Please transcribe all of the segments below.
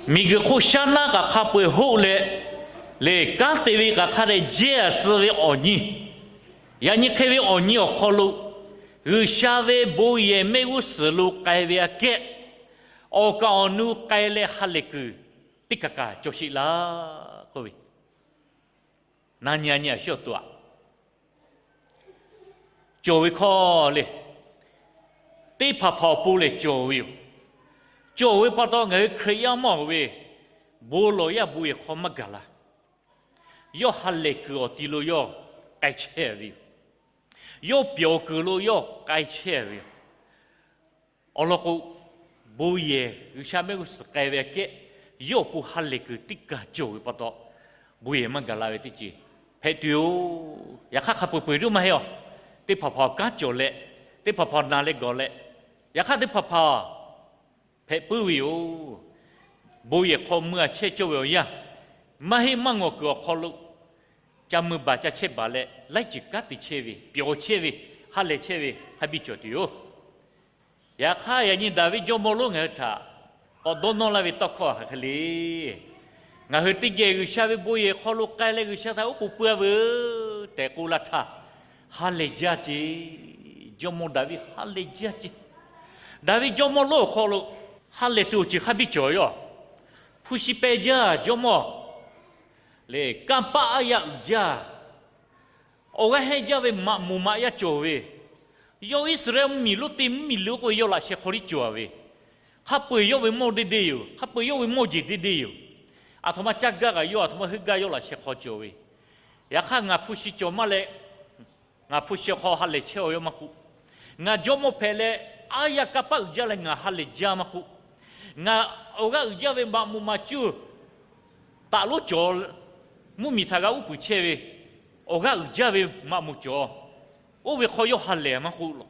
Miˬguiˬ hk'oˆ shaˉ naˉ kaꞈ hk'a peu-eˬ hoˆ leh, lehˬ kanˉ te ve kaꞈ hk'a dehꞈ jehˇ-a tcuh ve awˬ nyi, yaꞈ nyi hk'e ve awˬ nyi awˬ hk'aw lo G'uiˬsha ve bon yehˬ mehˆ g'uˇ suhˍ lo k'ai ve aꞈ kehˉ, awˬ kaˍ awˬ nu k'ai leh ha lehˬ kuiˬ teˇ kaˬ kaˬ cawˬ sheˍ laˇ k'oˆ ve, na nyi a nyi a shawˇ tuˬ aꞈ cawˬ ve hkawˇ le. Teˇ hpaˍ hpaˍ awˬ pon lehˬ cawˬ ve yoˬ. Cawˬ ve pa taw ngaˬ hui Hkriꞈ yaˇ mawˇ ve bon lawˬ yaˇ bon yehˬ hk'aw maˇ gaˬ la. Yawˇ ha lehˬ kuiˬ awˬ ti lo yawˇ k'ai chehˇ ve yoˬ. Yawˇ pyawˬ kuiˬ lo yawˇ k'ai chehˇ ve yoˬ. Awˬ lawn k'o, bon yehˬ G'uiˬsha mehˆ g'uˇ suhˍ k'ai ve aꞈ kehˉ, yawˇ awˬ pon ha lehˬ kuiˬ teˇ kaˬ cawˬ ve pa taw, bon yehˬ maˇ gaˬ la ve teˇ ceuˬ hpehꞈ tuˬ yoˬ. Yaꞈ hk'aˇ hk'a peu-eˬ peu-eˬ tiˉ maˇ heˆ a. Teˇ hpaˍ hpaˍ kanˉ cawˬ leh, teˇ hpaˍ hpaˍ na leh gawˬ leh, yaꞈ hk'aˇ teˇ hpaˍ hpaˍ hpehꞈ puiˉ ve yoˬ. Bon yehˬ hk'aw mui-a chehˇ cawˇ ve awˬ yanˇ, maˇ heˆ maˇ ngawˬ kuiˬ awˬ hk'aw lo ca mui baˬ ca chehˇ baˬ leh laiˉ ceuˬ kanˉ te chehˇ ve, pyawˬ chehˇ ve, ha lehˬ chehˇ ve hk'a biˇ cawˬ tuˬ yoˬ. Yaꞈ hk'aˇ yaꞈ nyi Daˍviˆ jawˇmawˇ lonˉ ngaˬ hui htaꞈ k'awꞈ dawˇ nawˇ laˇ ve tawˇ hkawˇ hk'aˬ hk'e le. Ngaˬ hui teˇ geh G'uiˬsha ve bon yehˬ hk'aw lo k'ai leh G'uiˬsha htaꞈ oˉ k'oˍ pui-a veuˬ tehꞈ k'oˆ laˇ htaˇ, ha lehˬ jaˇ ce. Jawˇmawˇ Daˍviˆ ha lehˬ jaˇ ce. Daˍviˆ jawˇmawˇ lonˉ awˬ hk'aw lo ha lehˬ tuˬ awˬ ceuˬ hk'a biˇ cawˬ yoˬ. Hpu shi peh jaˇ jawˇmawˇ lehˬ, kanˇ paˆ aˉ yaˇ uiˍ jaˇ. Awˬ g'aˇ hehnˇ jaˇ ve maꞈ moˍ maꞈ yaˇ cawˬ ve, yawˇ Iˉsaˍreˍlaˆ mvuhˇmiˬ lonˉ teˇ mvuhˇmiˬ lo k'oˆ ve yawˇ laꞈ sheh hk'aw tiˉ cawˬ ve. Hk'a peu-eˬ yawˇ ve mawˇ deˇ deˇ yoˬ. Hk'a peu-eˬ yawˇ ve mawˇ jeˬ deˇ deˇ yoˬ. Aˬ htoꞈ ma caˇ gaˇ kaꞈ yawˇ aˬ htoꞈ ma heuˆ gaˇ yawˇ laꞈ sheh hk'aw cawˬ ve. Yaꞈ hk'aˇ ngaˬ hpu shi cawˬ maˇ leh, ngaˬ hpu shi awˬ hk'aw ha lehˬ chehˇ-aw yawˇ maˇ k'oˆ, ngaˬ jawˇmawˇ hpehꞈ leh aˉ yaˇ kanˇ paˆ uiˍ jaˇ leh ngaˬ ha lehˬ jaˇ maˇ k'oˆ, ngaˬ awˬ g'aˇ uiˍ jaˇ ve maꞈ moˍ maꞈ cuˇ taꞈ lonˉ cawˬ, mvuhˇmiˬ htaꞈ g'a uˉ peunˍ chehˇ ve, awˬ g'aˇ uiˍ jaˇ ve maꞈ moˍ cawˬ, oˇ ve hk'aw yawˇ ha lehˬ maˇ k'oˆ law.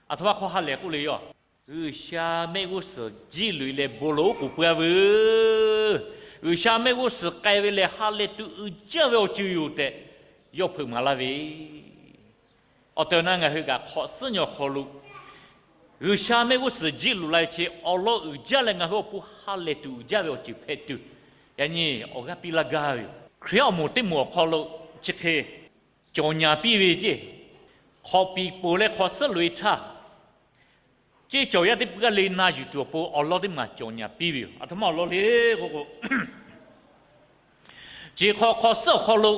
Aˬ htoꞈ ma hk'aw ha lehˬ k'oˆ le yoˬ. G'uiˬsha mehˆ g'uˇ suhˍ jiˇ loꞈ-e leh bon lawˬ oˉ k'oˍ pui-a veuˬ. G'uiˬsha mehˆ g'uˇ suhˍ k'ai ve lehˬ ha lehˬ tuˬ uiˍ jaˇ ve awˬ ceuˬ yoˬ tehꞈ yawˇ hpeuꞈ maˍ laˇ ve. Awˬ tehˬ awˬ na ngaˬ hui kaꞈ hk'awꞈ suhˉ nyi awˬ hk'aw lo G'uiˬsha mehˆ g'uˇ suhˍ jiˇ loꞈ la ve chi awˬ lawn uiˍ jaˇ leh ngaˬ hui awˬ pon ha lehˬ tuˬ uiˍ jaˇ ve awˬ ceuˬ hpehꞈ tuˬ, yaꞈ nyi awˬ g'aˇ piˇ laˇ gaˇ ve yoˬ. Hkriꞈ yaˇ awˬ moˍ teˇ moˍ awˬ hk'aw lo chi hk'e cawˬ nyi piˇ ve ceˇ, hk'awꞈ piˍ poˬ leh hk'awꞈ suhˉ loꞈ-e htaˇ, ceˇ cawˬ yaˇ teˇ pui g'aˇ le na yuˬ tuˬ awˬ pon awˬ lawn teˇ maˬ cawˬ nyi piˇ ve yoˬ. Aˬ htoꞈ ma awˬ lawn le k'o k'o, chi hk'awꞈ hk'awꞈ suhˉ awˬ hk'aw lo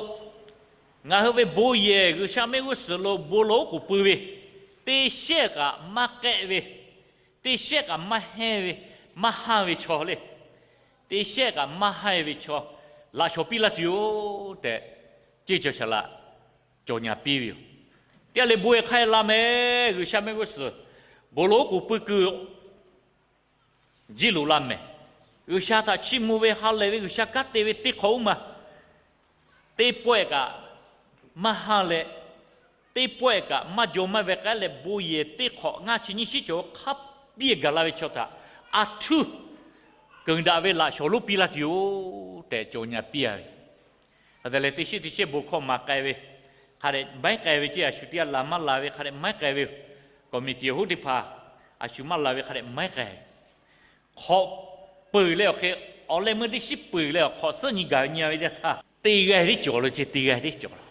ngaˬ hui ve bon yehˬ G'uiˬsha mehˆ g'uˇ suhˍ lo bon lawˬ oˉ k'oˍ pui ve, teˇ shehˆ kaꞈ maˇ k'ehˆ ve, teˇ shehˆ kaꞈ maˇ hehnˇ ve, maˇ hanˇ ve chaw le, teˇ shehˆ kaꞈ maˇ hanˇ ve chaw laꞈ shawnˍ piˇ laˇ tuˬ yoˬ tehꞈ, ceˇ cawˬ shaˍ laꞈ cawˬ nyi piˇ ve yoˬ. Teˇ g'aˇ le bon yehˬ hk'aˇ la mehˍ, G'uiˬsha mehˆ g'uˇ suhˍ bon lawˬ oˉ k'oˍ pui kuiˬ jiˇ loꞈ la mehˍ. G'uiˬsha htaꞈ chiˇ mvuh ve ha lehˬ ve G'uiˬsha kanˉ te ve teˇ hk'awꞈ oˉ ma teˇ pawehˇ kaꞈ maˇ hanˇ leh, teˇ pawehˇ kaꞈ maˇ jaw maˇ ve k'ai leh bon yehˬ teˇ hk'awꞈ ngaˇ chi nyiˇ shiˉ cawˬ hk'a biˇ gaˬ la ve chaw htaꞈ a htuˇ keunˍ daꞈ ve laꞈ shawnˍ lonˉ piˇ laˇ tuˬ yoˬ tehꞈ cawˬ nyi piˇ-a ve. Hk'a te leh teˇ shiˉ teˇ shiˉ bon hkawˇ maˍ k'ai ve, hk'a dehꞈ maiˉ k'ai ve ceˇ, a shu teˇ g'aˇ laˬ maˇ laˬ ve hk'a dehꞈ maiˉ k'ai ve yoˬ. Kawˍmiˍtiˍ awˬ hoˉ teˇ hpaˍ a shu maˇ laˬ ve hk'a dehꞈ maiˉ k'ai. Hk'awꞈ peuˬ leh awˬ hk'e, awˬ leh meuˇ teˇ shiˉ peuˬ leh awˬ hk'awꞈ suhˉ nyi gaˬ nyi-a ve teˇ htaˇ, teˇ g'aˇ tiˉ cawˬ lo ceˇ, teˇ g'aˇ tiˉ cawˬ la.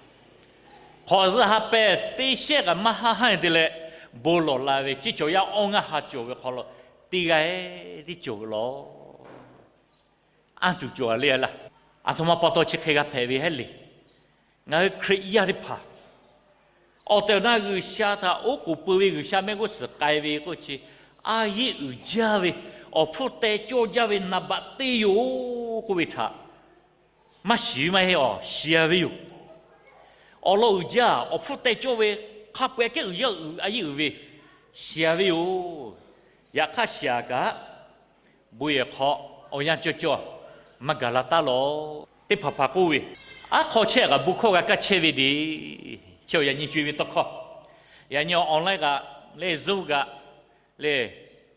Hk'awꞈ zuhˆ ha pehˇ teˇ shehˆ kaꞈ maˇ haˉ haˉ te leh bon lawˬ la ve ceˇ cawˬ yaˇ awˇ ngaˇ ha cawˬ ve hk'aw lo teˇ g'aˇ tiˉ cawˬ ve law. Anˇ tuˬ cawˬ le laˇ. Aˬ htoꞈ ma pa taw chi hk'e g'a hpehꞈ ve heˆ le. Ngaˬ hui Hkriꞈ yaˇ teˇ hpaˍ awˬ tehˬ awˬ na G'uiˬsha htaꞈ oˉ k'oˍ pui ve G'uiˬsha mehˆ g'uˇ suhˍ k'ai ve k'oˆ chi, a yeˇ uiˍ jaˇ ve, awˬ hpfuhˇ teh cawˇ jaˇ ve naˍ baꞈ te yoˬ k'oˆ ve htaꞈ maˇ shiˍ ve maˇ heˆ, awˬ shiˍ-a ve yoˬ. Awˬ lawn uiˍ jaˇ, awˬ hpfuhˇ teh cawˇ ve, hk'a peu-eˬ kehˉ uiˍ jaˇ, a yeˇ uiˍ ve, shiˍ-a ve yoˬ. Yaꞈ hk'aˇ shiˍ-a kaꞈ, bon yehˬ hk'aw awˬ yanˇ cawˇ cawˇ maˇ gaˬ la taˉ law. Teˇ hpaˍ hpaˍ k'oˆ ve, aˉ hk'aw chehˇ kaꞈ bon hkawˇ g'a kaˇ chehˇ ve le. Chi awˬ yaꞈ nyi co-e ve tawˇ hkawˇ, yaꞈ nyi online kaꞈ leh Zoom kaꞈ leh,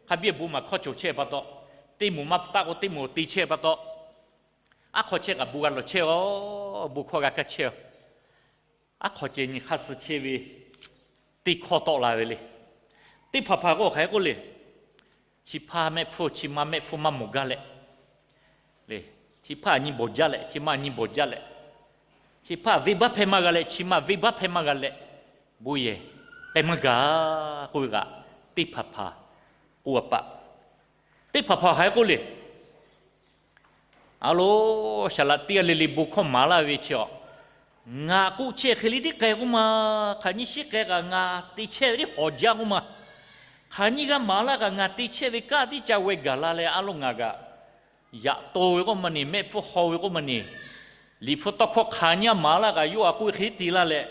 hk'a biˇ bon maˍ hkawˇ cawˬ chehˇ pa taw, teˇ moˍ maˇ taˆ k'o teˇ moˍ te chehˇ pa taw, aˉ hk'aw chehˇ kaꞈ bon g'a lawˬ chehˇ-a, bon hkawˇ g'a kaˇ chehˇ-a. Aˉ hk'aw ceh nyi hk'aˇ suh chehˇ ve teˇ hkawˇ tawˆ la ve le. Teˇ hpaˍ hpaˍ k'o hk'aˬ hk'e k'oˆ le, chi hpaˇ mehˆ hpfuhˇ chi ma mehˆ hpfuhˇ maˇ mawˬ gaˇ leh, Chi hpaˇ nyi bawˬ jaˇ leh, chi ma nyi bawˬ jaˇ leh, chi hpaˇ venˇbaˆ hpehˇ maˇ g'a leh, chi ma venˇbaˆ hpehˇ maˇ g'a leh, bon yehˬ k'ai maˇ gaˬ k'oˆ ve kaꞈ, teˇ hpaˍ hpaˍ k'oˆ a paˆ. Teˇ hpaˍ hpaˍ hk'aˬ hk'e k'oˆ le. A lo, saˍ laꞈ teˇ g'aˇ le le bon hkawˇ maˍ laˇ ve chi a, ngaˬ k'oˆ chehˇ hk'e le tiˉ k'ai k'oˆ ma. Hk'aˬ nyiˇ shiˉ k'ai kaꞈ ngaˬ te chehˇ ve tiˉ hawˍ jaˇ k'oˆ ma. Hk'aˬ nyiˇ g'aˇ maˍ laˇ kaꞈ ngaˬ te chehˇ ve kanˉ tiˉ ca weh gaˬ la leh, a lo ngaˬ kaꞈ yaꞈ to ve k'oˆ ma neˬ, mehˆ hpfuhˇ haw ve k'oˆ ma neˬ, liꞈ hpu tawˇ hkawˇ hk'aˬ nyiˇ g'aˇ maˍ laˇ kaꞈ yawˇ a k'oˆ ve hk'e te laˇ leh,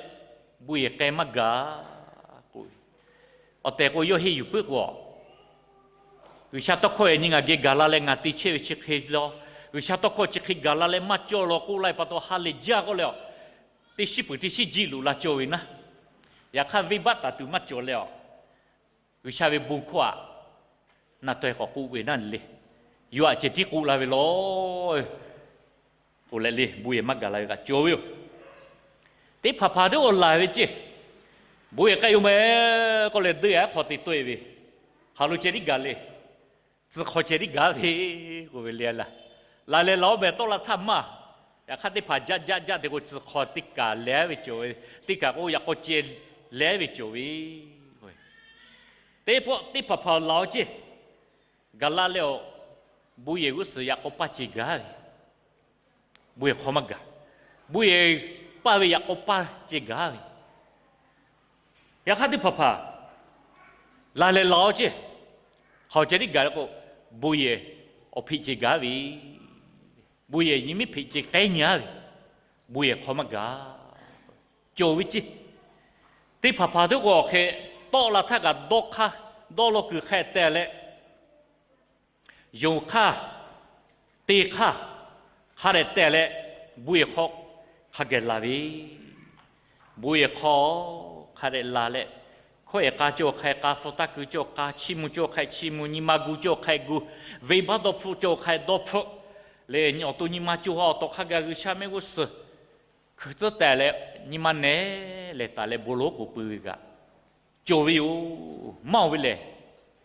bon yehˬ k'ai maˇ gaˬ k'oˆ ve. Awˬ tehˬ k'o, yawˇ henˇ yuˬ puiˉ k'o, G'uiˬsha tawˇ hkawˇ e nyi ngaˬ geh gaˬ la leh ngaˬ te chehˇ ve chi hk'e law, G'uiˬsha tawˇ hkawˇ chi hk'e gaˬ la leh maˇ cawˇ law k'oˆ laˇ ve pa taw ha lehˬ jaˇ k'oˆ leh, teˇ shiˉ peuˬ teˇ shiˉ jiˇ loꞈ la cawˇ ve naˉ. Yaꞈ hk'aˇ venˇbaˆ taˍ tuˬ maˇ cawˬ leh a, G'uiˬsha ve bon hkawˇ aꞈ na taweh k'awꞈ k'oˆ ve naˉ le. Yawˇ aꞈ ceh tiˉ k'oˆ la ve lawˬ k'oˆ leh le, bon yehˬ maˇ gaˬ la ve kaꞈ cawˬ ve yoˬ. Teˇ hpaˍ hpaˍ teˇ g'aˇ laˬ ve ceˇ, bon yehˬ k'ai yoˬ meh k'oˆ leh, deˇ a hk'aw te tawˆ e ve, hk'aˬ lo ceh tiˉ gaˬ le. Tcuh hk'aw ceh tiˉ gaˬ ve k'oˆ ve le laˇ. Laˬ lehˬ laˬ oˇ meh tawˆ la htaˇ maˇ. Yaꞈ hk'aˇ teˇ hpaˍ jaˆ jaˆ jaˆ te k'o, tcuh hk'aw teˇ kaˬ leh ve cawˬ ve, teˇ kaˬ k'o yaꞈ k'aw ceh leh ve cawˬ ve. Teˇ pawˆ teˇ hpaˍ hpaˍ laˬ oˇ ceˇ, gaˬ la leh a, bon yehˬ g'uˇ suhˍ yaꞈ k'aw paˇ ceh gaˬ ve, bon yehˬ hk'aw maˇ gaˬ. Bon yehˬ paˇ ve yaꞈ k'aw paˇ ceh gaˬ ve. Yaꞈ hk'aˇ teˇ hpaˍ hpaˍ laˬ lehˬ laˬ oˇ ceˇ, hk'aˬ ceh tiˉ gaˬ le k'o, bon yehˬ awˬ hpeꞈ ceh gaˬ ve, bon yehˬ nyi miˉ hpeꞈ ceh k'ehˉ nyi a ve, bon yehˬ hk'aw maˇ gaˬ. Cawˬ ve ceˇ. Teˇ hpaˍ hpaˍ teˇ k'o awˬ hk'e tawˆ la htaˇ kaꞈ dawˇ hk'aˇ, dawˇ law kuiˬ hk'a teh leh, yonˍ hk'aˇ, te hk'aˇ, hk'a dehꞈ teh leh, bon yehˬ hk'aw hk'a geh la ve, bon yehˬ hk'aw hk'a dehꞈ la leh, hkawˇ ehˍ k'a cawˬ hk'a k'a, hpu taˇ kuiˬ cawˬ k'a, chiˇ mvuh cawˬ hk'a chiˇ mvuh, nyi ma gu cawˬ hk'a gu, venˇbaˆ dawˇ hpfuhˆ cawˬ hk'a dawˇ hpfuhˆ, leh nyi awˬ to nyi ma cawˬ ha awˬ tawꞈ hk'a gaˬ G'uiˬsha mehˆ g'uˇ suhˍ hkui tcuhˉ tehˬ leh, nyi ma nehˬ lehˬ taˍ leh bon lonˉ k'oˍ pui ve kaꞈ cawˬ ve yoˬ. Maˇ oˬ ve lehˬ,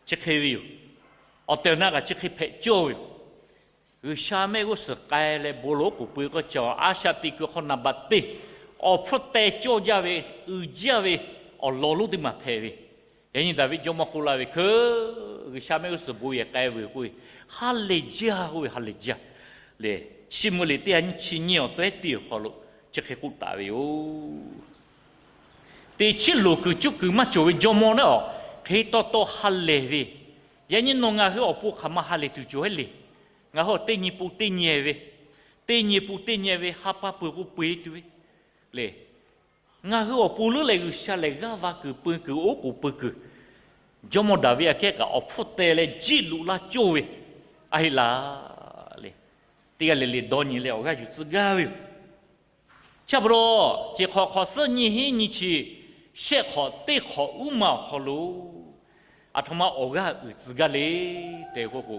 chi hk'e ve yoˬ. Awˬ tehˬ awˬ na kaꞈ chi hk'e hpehꞈ cawˇ ve yoˬ. G'uiˬsha mehˆ g'uˇ suhˍ k'ai leh bon lonˉ k'oˍ pui k'o, cawˬ a shaꞈ teꞈ kuiˬ hk'aw naˍ baꞈ teˇ awˬ hpfuhˇ teh cawˇ jaˇ ve, uiˍ jaˇ ve awˬ lawn lonˉ teˇ maˬ hpehꞈ ve. Yaꞈ nyi Daˍviˆ jawˇmawˇ k'oˆ laˇ ve hk'e, G'uiˬsha mehˆ g'uˇ suhˍ bon yehˬ k'ai vuˬ k'oˆ ve, ha lehˬ jaˇ k'oˆ ve, ha lehˬ jaˇ lehˬ, Chiˇ mvuh liꞈ teˇ ha nyiˇ chi nyiˇ awˬ tawehˉ tiˇ awˬ hk'aw lo chi hk'e k'oˆ taˍ ve yoˬ. Teˇ chiˉ loˍ kuiˬ cuˇ kuiˬ maˇ cawˬ ve jawˇmawˇ naˉ awˬ hk'e taw taw ha lehˬ ve. Yaꞈ nyi nawˬ ngaˬ hui awˬ pon hk'aˬ ma ha lehˬ tuˬ cawˬ heˆ le. Ngaˬ hui teˇ nyi pun teˇ nyi ve, teˇ nyi pun teˇ nyi ve ha pa peuˬ k'o peu e tuˬ ve le. Ngaˬ hui awˬ pon leuˉ leh G'uiˬsha lehˬ g'aˇ va kuiˬ pui kuiˬ oˉ k'oˍ pui kuiˬ, jawˇmawˇ Daˍviˆ aꞈ kehˉ kaꞈ awˬ hpfuhˇ teh leh jiˆ loꞈ laˇ cawˇ ve, a heˆ laˇ le. Teˇ g'aˇ le le dawˇ nyi leh awˬ g'aˇ yuˬ tcuh gaˇ ve yoˬ. Chi pa taw, ceˬ hk'awꞈ hk'awꞈ suhˉ nyi hiˉ nyi chi shehˆ hk'awꞈ teˇ hk'awꞈ uˉ ma awˬ hk'aw lo, aˬ htoꞈ ma awˬ g'aˇ uiˍ tcuh gaˇ le tehꞈ k'oˆ k'o,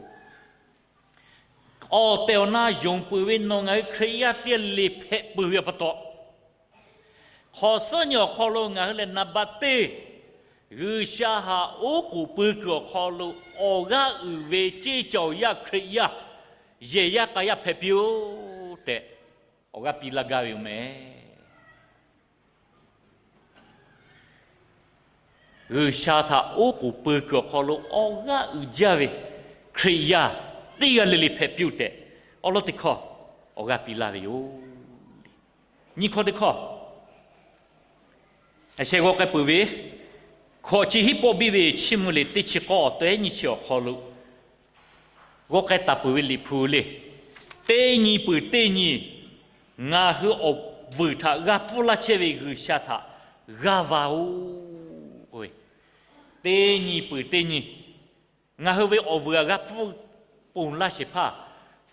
awˬ tehˬ awˬ na yonˍ peuˬ ve nawˬ ngaˬ hui Hkriꞈ yaˇ teˇ g'aˇ le le hpehꞈ peuˬ ve pa taw, hk'awꞈ suhˉ nyi awˬ hk'aw lo ngaˬ hui lehˬ naˍ baꞈ teˇ G'uiˬsha haꞈ oˉ k'oˍ pui kuiˬ awˬ hk'aw lo awˬ g'aˇ uiˍ ve ceˇ cawˬ yaˇ Hkriꞈ yaˇ, yehˬ yaˇ k'a yaˇ hpehꞈ piˇ-oˆ tehꞈ, awˬ g'aˇ piˇ laˇ gaˇ ve yoˬ meh. G'uiˬsha htaꞈ oˉ k'oˍ pui kuiˬ awˬ hk'aw lo awˬ g'aˇ uiˍ jaˇ ve Hkriꞈ yaˇ teˇ g'aˇ le le hpehꞈ piˇ-oˆ tehꞈ, awˉ lawˉ teˇ hkawˇ awˬ g'aˇ piˇ laˇ ve yoˬ. Nyiˇ hkawˇ teˇ hkawˇ, a sheh g'aw k'ai peuˬ ve, hkawꞈ chi hiˉ pawˆ biˇ ve Chiˇ mvuh liꞈ teˇ chi k'awˇ awˬ tawehˉ nyiˇ chi awˬ hk'aw lo g'aw k'ai taˍ peuˬ ve Liꞈ hpu le. Teˇ nyi peuˬ teˇ nyi, ngaˬ hui awˬ vuiˬ htaꞈ g'a pfuhˇ laˇ chehˇ ve G'uiˬsha htaꞈ g'aˇ va-oˬ. Teˇ nyi peuˬ teˇ nyi, ngaˬ hui ve awˬ vuiˬ htaꞈ g'a pfuhˇ ponˬ laˇ shehˍ hpaˇ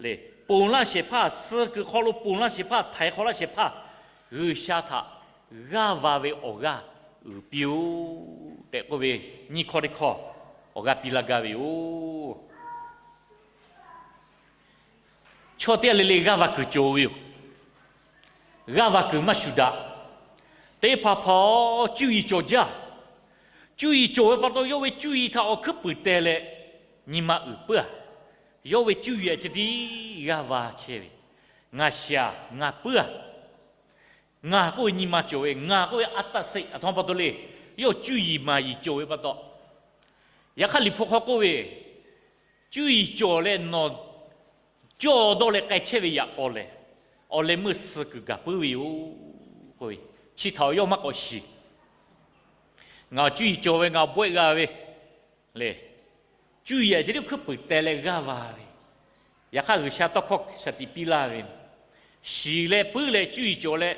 le, ponˬ laˇ shehˍ hpaˇ, suh kuiˬ hk'aw lo ponˬ laˇ shehˍ hpaˇ, htaiˍ hk'awꞈ laˇ shehˍ hpaˇ, G'uiˬsha htaꞈ g'aˇ va ve awˬ g'aˇ uiˍ piˇ-oˆ tehꞈ k'oˆ ve nyiˇ hkawˇ teˇ hkawˇ awˬ g'aˇ piˇ laˇ gaˇ ve yoˬ. Chaw teˇ g'aˇ le le g'aˇ va kuiˬ cawˬ ve yoˬ. G'aˇ va kuiˬ maˇ shuˍ daꞈ. Teˇ hpaˍ hpaˍ cuˇ yiˍ cawˬ jaˇ. Cuˇ yiˍ cawˬ ve pa taw, yawˇ ve cuˇ yiˍ htaꞈ awˬ hkuiˉ puiˍ teh leh nyi ma uiˍ puiˉ-a. Yawˇ ve cuˇ yiˍ a ceh tiˉ g'aˇ va chehˇ ve, ngaˬ shaˍ ngaˬ puiˉ a, ngaˬ k'oˆ ve nyi ma cawˬ ve, ngaˬ k'oˆ ve a taˆ seˆ a htoꞈ ma pa taw le. Yawˇ cuˇ yiˍ maˍ yiˍ cawˬ ve pa taw, yaꞈ hk'aˇ Liꞈ hpu hk'aw k'oˆ ve, cuˇ yiˍ cawˬ leh nawˬ cawˇ dawˇ leh k'ai chehˇ ve yaꞈ k'aw lehˬ, awˬ leh meuˇ suh kuiˬ gaˬ puiˉ ve yoˬ k'oˆ ve, chi htaꞈ yawˇ maˇ k'awꞈ shiˍ. Ngaˬ cuˇ yiˍ cawˬ ve, ngaˬ bawehˆ g'a ve le. Cuˇ yiˍ a ceh tiˉ hkuiˉ puiˍ teh leh g'aˇ va ve, yaꞈ hk'aˇ G'uiˬsha tawˇ hkawˇ shaˍ tiꞈ piˇ laˇ ve, shiˍ leh puiˉ leh cuˇ yiˍ cawˬ leh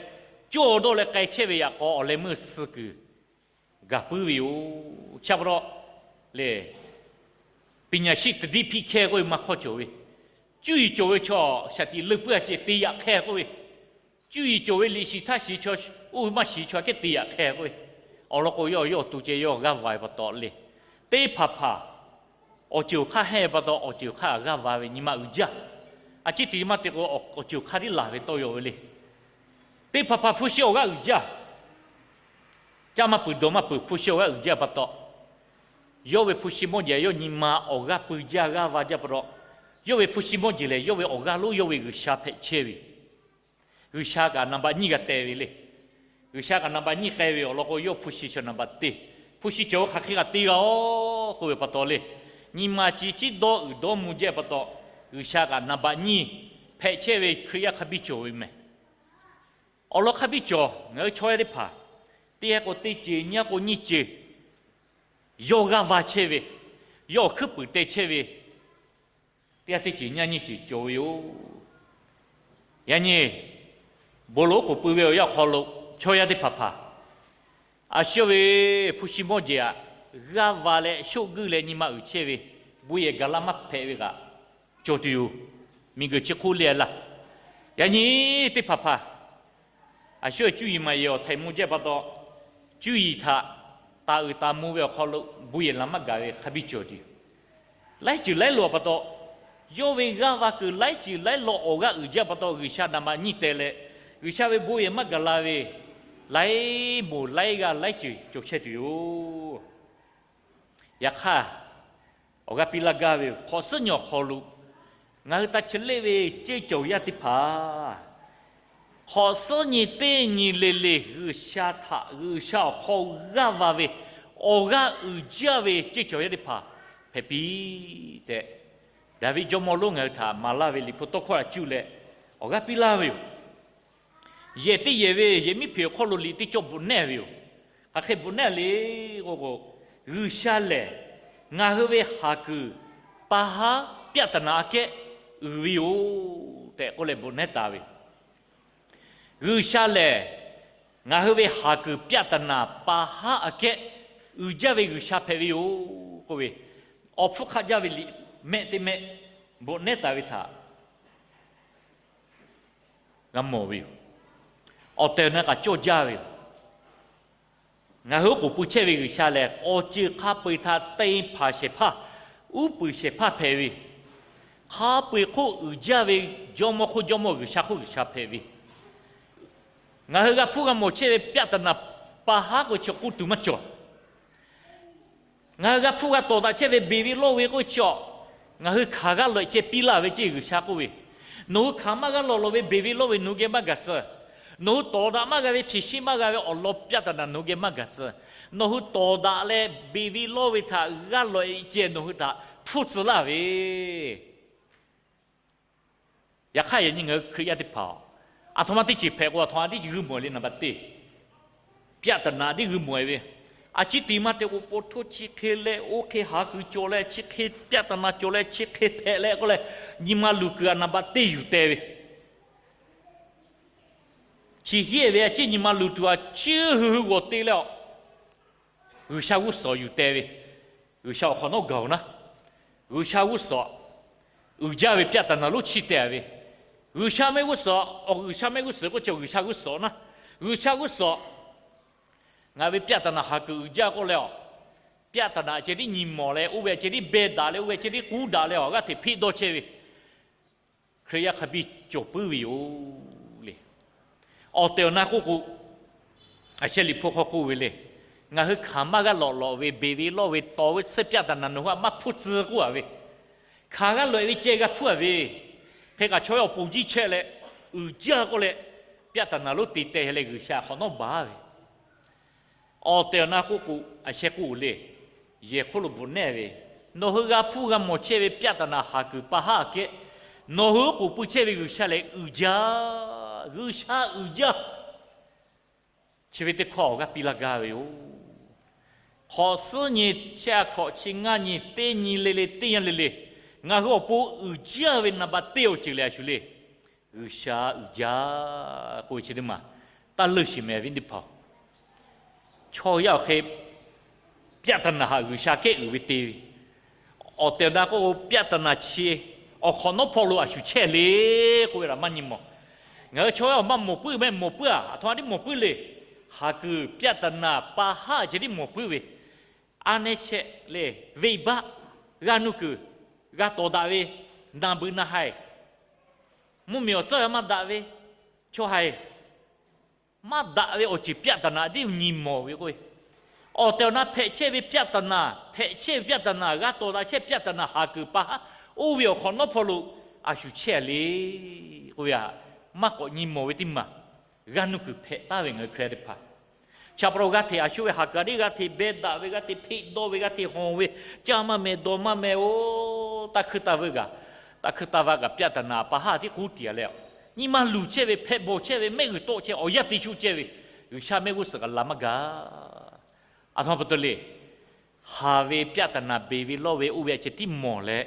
cawˇ dawˇ leh k'ai chehˇ ve yaꞈ k'aw awˬ leh meuˇ suh kuiˬ gaˬ puiˉ ve yoˬ. Chi pa taw le, ပညာရှိ တတိ ဖိခဲ k'oˆ ve maˇ hk'awˇ cawˬ ve, cuˇ yiˍ cawˬ ve chaw shaˍ tiꞈ leuˇ puiˉ a ceh te yaꞈ hk'e k'oˆ ve, cuˇ yiˍ cawˬ ve liꞈ shiˍ htaˇ shiˍ chaw, oˇ ve maˇ shiˍ chaw hkehˉ te yaꞈ hk'e k'oˆ ve, awˬ lawn k'o yawˇ yawˇ awˬ to ceh yawˇ g'aˇ va ve pa taw le, teˇ hpaˍ hpaˍ awˬ ceuˬ awˬ hk'aˇ hehnˇ ve pa taw awˬ ceuˬ awˬ hk'aˇ g'aˇ va ve nyi ma uiˍ jaˇ. A ciˉ te maˇ te k'o awˬ ceuˬ awˬ hk'aˇ tiˉ laˬ ve tawˇ yaw ve le. Teˇ hpaˍ hpaˍ hpu shi awˬ g'aˇ uiˍ jaˇ. Caˇ maˇ peuˬ dawˬ maˇ peuˬ hpu shi awˬ g'aˇ uiˍ jaˇ pa taw, yawˇ ve hpu shi mawˇ jeˬ yawˇ nyi ma awˬ g'aˇ pui jaˇ g'aˇ va jaˇ pa taw, yawˇ ve hpu shi mawˇ jeˬ lehˬ yawˇ ve awˬ g'aˇ lonˉ yawˇ ve G'uiˬsha hpehꞈ chehˇ ve, G'uiˬsha kaꞈ နံပါတ် nyiˇ g'a teh ve le. G'uiˬsha kaꞈ နံပါတ် nyiˇ k'ai ve awˬ lawn k'o yawˇ hpu shi chaw နံပါတ် teˇ, hpu shi cawˬ ve hk'aˬ hk'e kaꞈ te g'a-oˬ k'oˆ ve pa taw le. Nyi ma chi ciˉ dawˇ uiˍ dawˇ mvuh jaˇ pa taw, G'uiˬsha kaꞈ နံပါတ် nyiˇ hpehꞈ chehˇ ve Hkriꞈ yaˇ hk'a biˇ cawˬ ve meh. Awˬ lawn hk'a biˇ cawˬ ngaˬ hui chaw yaˇ teˇ hpaˍ, teˇ g'aˇ k'o teˇ ceuˬ, nyiˇ g'aˇ k'o nyiˇ ceuˬ, yawˇ g'aˇ va chehˇ ve, yawˇ awˬ hkuiˉ puiˍ teh chehˇ ve, teˇ g'aˇ teˇ ceuˬ nyiˇ g'aˇ nyiˇ ceuˬ cawˬ ve yoˬ. Yaꞈ nyi bon lawˬ oˉ k'oˍ pui ve awˬ yanˇ awˬ hk'aw lo chaw yaˇ teˇ hpaˍ hpaˍ, a shu ve hpu shi mawˇ jeˬ aꞈ g'aˇ va leh shoˆ guiˇ leh nyi ma uiˍ chehˇ ve, bon yehˬ gaˬ la maˇ hpehꞈ ve kaꞈ cawˬ tuˬ yoˬ. Miˬguiˬ chi hk'oˆ le laˇ. Yaꞈ nyi teˇ hpaˍ hpaˍ, a shu cuˇ yiˍ maˍ yiˍ awˬ htaiˍ mvuh jaˇ pa taw, cuˇ yiˍ htaꞈ taˍ uiˍ taˍ mvuh ve awˬ hk'aw lo bon yehˬ la maˇ gaˬ ve hk'a biˇ cawˬ tuˬ yoˬ. Laiˉ ceuˬ laiˉ law pa taw, yawˇ ve g'aˇ va kuiˬ laiˉ ceuˬ laiˉ law awˬ g'aˇ uiˍ jaˇ pa taw G'uiˬsha နံပါတ် nyiˇ teh leh, G'uiˬsha ve bon yehˬ maˇ gaˬ la ve laiˉ moˍ laiˉ g'aˇ laiˉ ceuˬ cawˬ chehˇ tuˬ yoˬ. Yaꞈ hk'aˇ, awˬ g'aˇ piˇ laˇ gaˇ ve yoˬ. Hk'awꞈ suhˉ nyi awˬ hk'aw lo ngaˬ hui taˇ chi leˆ ve ceˇ cawˬ yaˇ teˇ hpaˍ, hk'awꞈ suhˉ nyi teˇ nyi le le G'uiˬsha htaꞈ G'uiˬsha awˬ hk'aw g'aˇ va ve awˬ g'aˇ uiˍ jaˇ ve ceˇ cawˬ yaˇ teˇ hpaˍ hpehꞈ piˇ tehꞈ, Daˍviˆ jawˇmawˇ lonˉ ngaˬ hui htaꞈ maˍ laˇ ve Liꞈ hpu tawˇ hkawˇ htaꞈ cuˇ leh awˬ g'aˇ piˇ laˇ ve yoˬ. Yehˬ teˇ yehˬ ve yehˬ miˉ hpeꞈ awˬ hk'aw lo liꞈ teˇ cawˇ bvuhꞈ nehˇ ve yoˬ. Hk'aˬ hk'e bvuhꞈ nehˇ le k'o k'o, G'uiˬsha lehˬ ngaˬ hui ve haˍ kuiˬ pa haˉ ပြဿနာ aꞈ kehˉ uiˍ ve yoˬ tehꞈ k'oˆ leh bvuhꞈ nehˇ taˍ ve. G'uiˬsha lehˬ ngaˬ hui ve haˍ kuiˬ ပြဿနာ pa haˉ aꞈ kehˉ uiˍ jaˇ ve G'uiˬsha hpehꞈ ve yoˬ k'oˆ ve, awˬ hpfuhˇ hk'aˆ jaˇ ve liꞈ mehˆ teˇ mehˆ bvuhꞈ nehˇ taˍ ve htaꞈ g'a mawˬ ve yoˬ. Awˬ tehˬ awˬ na kaꞈ cawˇ jaˇ ve yoˬ. Ngaˬ hui oˉ k'oˍ pui chehˇ ve G'uiˬsha lehˬ, awˬ ceuˬ hk'a peu-eˬ htaꞈ te hpanˍ shehˍ hpaˇ, uˉ peunˍ shehˍ hpaˇ hpehꞈ ve, hk'a peu-eˬ hk'oˆ uiˍ jaˇ ve Jawˇmawˇ hk'oˆ Jawˇmawˇ, G'uiˬsha hk'oˆ G'uiˬsha hpehꞈ ve, ngaˬ hui g'a hpuˇ g'a mawˬ chehˇ ve ပြဿနာ pa haˉ k'o chi k'oˆ tuˬ maˇ cawˬ. Ngaˬ hui g'a hpuˇ g'a tawˍ daꞈ chehˇ ve beˬ ve lawˇ ve k'oˆ chi awˬ, ngaˬ hui hkanˍ g'aˇ lawꞈ-e ceh piˇ laˇ ve ceˇ G'uiˬsha k'oˆ ve, nawˬ hui hkanˍ maˇ g'aˇ lawꞈ lawꞈ ve beˬ ve lawˇ ve nawˬ hui geh maˇ gaˬ tcuh. Nawˬ hui tawˍ daꞈ maˇ g'a ve, hpeꞈ sheˆ maˇ g'a ve awˬ lawn ပြဿနာ nawˬ hui geh maˇ gaˬ tcuh. Nawˬ hui tawˍ daꞈ leh beˬ ve lawˇ ve htaꞈ g'aˇ lawꞈ-e ceh nawˬ hui htaꞈ hpuˇ tcuh laˇ ve Yaꞈ hk'aˇ yaꞈ nyi ngaˬ hui Hkriꞈ yaˇ teˇ hpaˍ, aˬ htoꞈ ma teˇ ceuˬ hpehꞈ k'o, aˬ htoꞈ ma teˇ ceuˬ g'uiˇ mawˬ le. နံပါတ် teˇ, ပြဿနာ tiˉ g'uiˇ mawˬ ve. A ciˉ te maˇ te k'o, po htoˇ chi hk'e leh oˇ hk'e haˍ kuiˬ cawˬ leh, chi hk'e ပြဿနာ cawˬ leh, chi hk'e hpehꞈ leh k'oˆ leh, nyi ma luˬ kuiˬ aꞈ နံပါတ် teˇ yuˬ teh ve. Chi hiˉ ve a ciˉ nyi ma luˬ tuˬ aꞈ chiˇ hui hui g'awˬ te leh a, G'uiˬsha g'uˇ suhˍ yuˬ teh ve. G'uiˬsha awˬ hk'awꞈ nawˉ gaˬ-oˬ naˉ, G'uiˬsha g'uˇ suhˍ uiˍ jaˇ ve ပြဿနာ lonˉ chiˇ teh ve. G'uiˬsha mehˆ g'uˇ suhˍ, awˬ G'uiˬsha mehˆ g'uˇ suhˍ k'oˆ chi G'uiˬsha g'uˇ suhˍ naˉ, G'uiˬsha g'uˇ suhˍ ngaˬ ve ပြဿနာ haˍ kuiˬ uiˍ jaˇ k'oˆ leh a, ပြဿနာ ceh tiˉ nyi mawˬ leh, oˇ ve ceh tiˉ beh daꞈ leh, oˇ ve ceh tiˉ k'uˉ daꞈ leh awˬ g'aˇ hteꞈ hpiˆ dawˇ chehˇ ve Hkriꞈ yaˇ hk'a biˇ cawˬ puiˉ ve yoˬ le. Awˬ tehˬ awˬ na k'oˆ k'o, a sheh Liꞈ hpu hk'aw k'oˆ ve le, ngaˬ hui hkanˍ maˇ g'aˇ lawꞈ lawꞈ ve beˬ ve lawˇ ve tawˍ ve tsuhˇ ပြဿနာ nawˬ hui aꞈ maˇ hpuˇ tcuh k'oˆ a ve, hkanˍ g'a lawꞈ-e ve ceh g'a hpuˇ-a ve, hk'e kaꞈ chaw yaˇ awˬ pon jiˇ chehˇ leh uiˍ jaˇ k'oˆ leh, ပြဿနာ lonˉ te teh leh G'uiˬsha hk'awꞈ nawˉ baˬ ve, awˬ tehˬ awˬ na k'oˆ k'o, a sheh k'oˆ le, yehˬ hk'oˆ lo bvuhꞈ nehˇ ve, nawˬ hui g'a hpuˇ g'a mawˬ chehˇ ve ပြဿနာ haˍ kuiˬ pa haˉ aꞈ kehˉ, nawˬ hui oˉ k'oˍ pui chehˇ ve G'uiˬsha lehˬ uiˍ jaˇ, G'uiˬsha uiˍ jaˇ. Chi ve teˇ hkawˇ awˬ g'aˇ piˇ laˇ gaˇ ve yoˬ. Hk'awꞈ suhˉ nyi, shehˆ a hkawꞈ chi ngaˇ nyi, teˇ nyi le le, teˇ yanˇ le le, ngaˬ hui awˬ pon uiˍ jaˇ ve နံပါတ် teˇ awˬ ceuˬ lehˬ a shu le, G'uiˬsha uiˍ jaˇ k'oˆ ve chi teˇ maˬ taˇ leuˆ sheˍ mehˍ ve teˇ hpaˍ-oˬ. Chaw yaˇ awˬ hk'e ပြဿနာ haꞈ G'uiˬsha kehˉ uiˍ ve te ve, awˬ tehˬ awˬ na k'oˆ k'o ပြဿနာ chi awˬ hk'awꞈ nawˉ hpawˇ lo a shu chehˇ le k'oˆ ve htaꞈ maˇ nyi mawˬ. Ngaˬ hui chaw yaˇ awˬ maˇ mawˬ puiˉ meh, mawˬ puiˉ-a, aˬ htoꞈ ma tiˉ mawˬ puiˉ le. Haˍ kuiˬ ပြဿနာ pa haˉ ceh tiˉ mawˬ puiˉ ve, a neh chehˇ leh venˇbaˆ g'aˇ nuˇ kuiˬ g'a tawˍ daꞈ ve, naˬ beuꞈ naˬ haiˬ, mvuhˇmiˬ awˬ tcuhˉ g'a maˇ daꞈ ve, chaw haiˬ maˇ daꞈ ve awˬ ceuˬ ပြဿနာ tiˉ nyi mawˬ ve k'o, awˬ tehˬ awˬ na hpehꞈ chehˇ ve ပြဿနာ, hpehꞈ chehˇ ve ပြဿနာ, g'a tawˍ daꞈ chehˇ ပြဿနာ haˍ kuiˬ pa haˉ oˇ ve awˬ hk'awꞈ nawˉ hpawˇ lo a shu chehˇ le k'oˆ ve htaꞈ maˇ k'awꞈ nyi mawˬ ve teˇ maˬ, g'aˇ nuˇ kuiˬ hpehꞈ taˍ ve ngaˬ hui Hkriꞈ yaˇ teˇ hpaˍ. Chi pa taw g'aˇ hteꞈ a shu ve haˍ kuiˬ a tiˉ g'aˇ hteꞈ beh daꞈ ve, g'aˇ hteꞈ hpeꞈ dawˇ ve, g'aˇ hteꞈ hawˬ ve, caˇ maˇ meh dawˬ maˇ meh oˬ, taˇ hkuiˇ taˇ veuˆ kaꞈ, taˇ hkuiˇ taˇ vaˇ kaꞈ ပြဿနာ pa haˉ tiˉ k'oˆ tiˍ-a leh, nyi ma luˬ chehˇ ve, hpehꞈ bawˬ chehˇ ve, mehˆ g'uiˬ tawˆ chehˇ, awˬ yanˇ te shu chehˇ ve, G'uiˬsha mehˆ g'uˇ suhˍ kaꞈ laˬ maˇ gaˬ. Aˬ htoꞈ ma pa taw le. Haˍ ve ပြဿနာ beˬ ve lawˇ ve oˇ ve a ceh tiˉ mawˬ leh,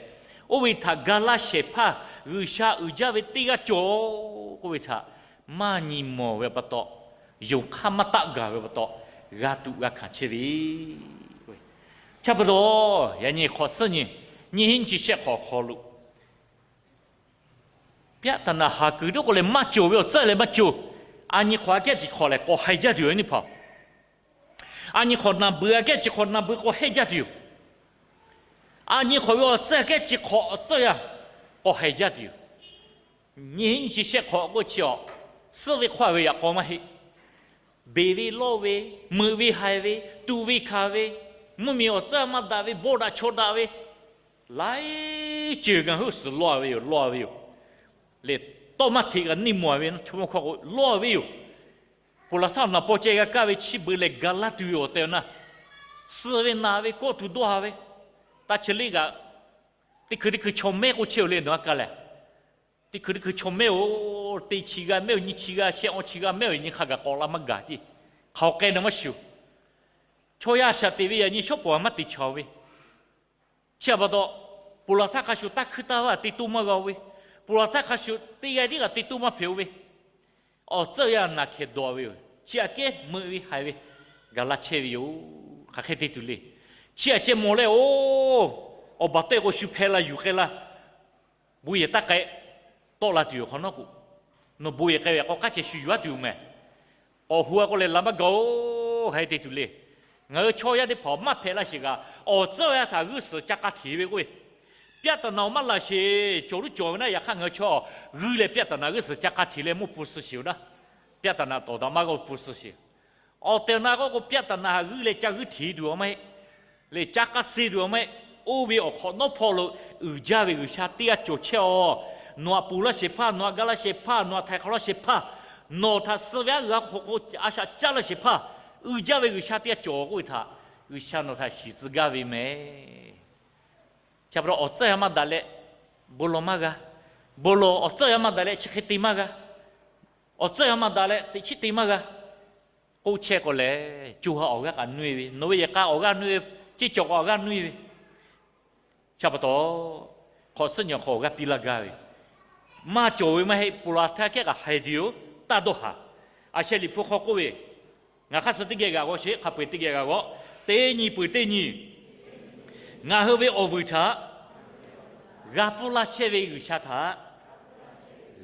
oˇ ve htaꞈ ga laˇ shehˍ hpaˇ G'uiˬsha uiˍ jaˇ ve teˇ g'aˇ cawˬ k'oˆ ve htaꞈ maˇ nyi mawˬ ve pa taw, yonˍ hk'aˇ maˇ taˆ gaˬ ve pa taw, g'a tuꞈ g'a hkanˍ chehˇ ve. Chi pa taw, yaꞈ nyi hk'awꞈ suhˉ nyi, nyiˇ hinˉ nyiˇ chi shehˆ hk'awꞈ hk'aw lo ပြဿနာ haˍ kuiˬ tiˉ k'o leh maˇ cawˬ ve awˬ tcuhˉ leh maˇ cawˬ. A nyi hk'awꞈ aꞈ kehˉ tiꞈ hk'awꞈ lehˬ k'awꞈ haiˬ jaˇ tuˬ yoˬ nyi hpaˍ. A nyi hk'awꞈ naˬ beuꞈ aꞈ kehˉ chi hk'awꞈ naˬ beuꞈ k'awꞈ hehˆ jaˇ tuˬ yoˬ. A nyi hk'awꞈ ve awˬ tcuhˉ aꞈ kehˉ chi hk'awꞈ awˬ tcuhˉ yaˇ k'awꞈ haiˬ jaˇ tuˬ yoˬ. Nyiˇ hinˉ nyiˇ chi shehˆ hk'awꞈ k'oˆ chi awˬ, suhˉ ve hk'aw ve yaꞈ k'aw maˇ heˆ. Beˬ ve lawˇ ve, meuꞈ ve haiˬ ve, tuꞈ ve hkanˍ ve, mvuhˇmiˬ awˬ tcuhˉ maˇ daꞈ ve, bawˇ daꞈ chaw daꞈ ve, laiˉ ceuˬ ngaˬ hui suhˍ lawˇ ve yoˬ, lawˇ ve yoˬ. Lehˬ, tawˇ maˇ hteꞈ kaꞈ neˇ mawˬ ve na hto maˇ hkawˇ k'o lawˇ ve yoˬ. Ponˬ laˬ htaˇ naˍ paw ceh g'a kaˇ ve chi beuꞈ lehˬ gaˬ laˇ tuˬ ve awˬ tehˬ awˬ na, suh ve naˬ ve kawˆ tuˬ dawˇ ha ve, taˇ chi leˇ kaꞈ, teˇ hkui teˇ hkui chaw mehˆ k'oˆ chehˇ-oˬ le nawˬ a kaˇ lehˬ, teˇ hkui teˇ hkui chaw mehˆ-oˬ, teˇ chi g'a mehˆ-oˬ, nyiˇ chi g'a shehˆ, awˇ chi g'a mehˆ-oˬ, nyi hk'a gaˬ k'awꞈ la maˇ gaˬ ceˇ. Hk'aˬ hk'e nawˬ maˇ shuˍ. Chaw yaˇ shaꞈ teꞈ ve yaꞈ nyi shawˉ pawˍ maˇ te chaw ve. Chi pa taw, ponˬ laˬ htaˇ hk'a shuˍ taˇ hkuiˇ taˇ vaˇ te toˇ maˇ g'a-oˬ ve, ponˬ laˬ htaˇ hk'a shuˍ teˇ g'aˇ tiˉ kaꞈ te toˇ maˇ hpehꞈ-oˬ ve, awˬ tcuhˉ yaˇ naˬ hkehˍ dawˬ ve yoˬ. Chi aꞈ kehˉ meuꞈ ve haiˬ ve gaˬ la chehˇ ve yoˬ. Hk'aˬ hk'e te tuˬ le. Chi aꞈ ceh mawˬ leh oˬ, awˬ baˬ teˇ k'o shu hpeh la yuˬ k'ai la, bon yehˬ taˇ k'ai, tawˆ la tuˬ yoˬ hk'awꞈ nawˉ k'o, nawˬ bon yehˬ k'ai ve yaꞈ k'aw k'aˉ ceh shu yuˬ-a tuˬ yoˬ mehˍ. K'awꞈ hu-a k'oˆ leh la maˇ gaˬ-oˬ, hk'aˬ hk'e te tuˬ le. Ngaˬ hui chaw yaˇ teˇ hpaˍ maˇ hpehꞈ laˇ sheˍ kaꞈ, awˬ tcuhˉ yaˇ htaꞈ g'uˇ suhˍ ca k'a hteꞈ ve k'oˆ ve, ပြဿနာ awˬ maˇ laˬ sheˍ, cawˬ luˉ cawˬ ve naˉ, yaꞈ hk'aˇ ngaˬ hui chaw g'uˇ leh ပြဿနာ g'uˇ suhˍ ca k'a hteꞈ leh mawˇ pun suh sheˍ-oˬ naˉ, ပြဿနာ tawˍ daꞈ maˇ g'a pun suh sheˍ. Awˬ tehˬ awˬ na k'oˆ k'o ပြဿနာ haꞈ g'uˇ leh ca g'uˇ hteꞈ tuˬ-a maˇ heˆ. Lehˬ ca k'a suh tuˬ-a maˇ heˆ. Oˇ ve awˬ hk'awꞈ nawˉ hpawˇ lo uiˍ jaˇ ve G'uiˬsha teˇ g'aˇ cawˬ chehˇ-aw. Nawˬ aꞈ ponˬ laˇ shehˍ hpaˇ, nawˬ aꞈ ga laˇ shehˍ hpaˇ, nawˬ aꞈ htaiˍ hk'awꞈ laˇ shehˍ hpaˇ, nawˬ htaꞈ suh ve aˉ g'a hk'aw k'o a shaꞈ caˇ laˇ shehˍ hpaˇ, uiˍ jaˇ ve G'uiˬsha teˇ g'aˇ cawˬ k'oˆ ve htaꞈ G'uiˬsha nawˬ htaꞈ shiˍ tcuh gaˇ ve mehˍ. Chi pa taw awˬ tcuhˉ yaˇ maˇ daꞈ leh bon lawˬ maˇ g'a. Bon lawˬ awˬ tcuhˉ yaˇ maˇ daꞈ leh chi hk'e te maˇ g'a. Awˬ tcuhˉ yaˇ maˇ daꞈ leh teꞈ chiˉ te maˇ g'a. K'oˆ chehˇ k'o lehˬ, co ha awˬ g'aˇ kaꞈ nuˇ-e ve, nawˬ ve yehˬ k'a awˬ g'aˇ nuˇ-e, ceˇ cawˬ k'o awˬ g'aˇ nuˇ-e ve. Chi pa taw, hk'awꞈ suhˉ nyi hk'aw awˬ g'aˇ piˇ laˇ gaˇ ve, maˇ cawˬ ve maˇ heˆ. Ponˬ laˬ htaˇ kehˉ kaꞈ haiˬ tuˬ yoˬ, taˇ dawˇ haˍ. A sheh Liꞈ hpu hk'aw k'oˆ ve, ngaˬ hk'aˇ suh teˇ geh g'aꞈ g'aw sheˍ, hk'a peu-eˬ teˇ geh g'aꞈ g'aw. Teˇ nyi peuˬ teˇ nyi, ngaˬ hui ve awˬ vuiˬ htaꞈ g'a pfuhˇ laˇ chehˇ ve G'uiˬsha htaꞈ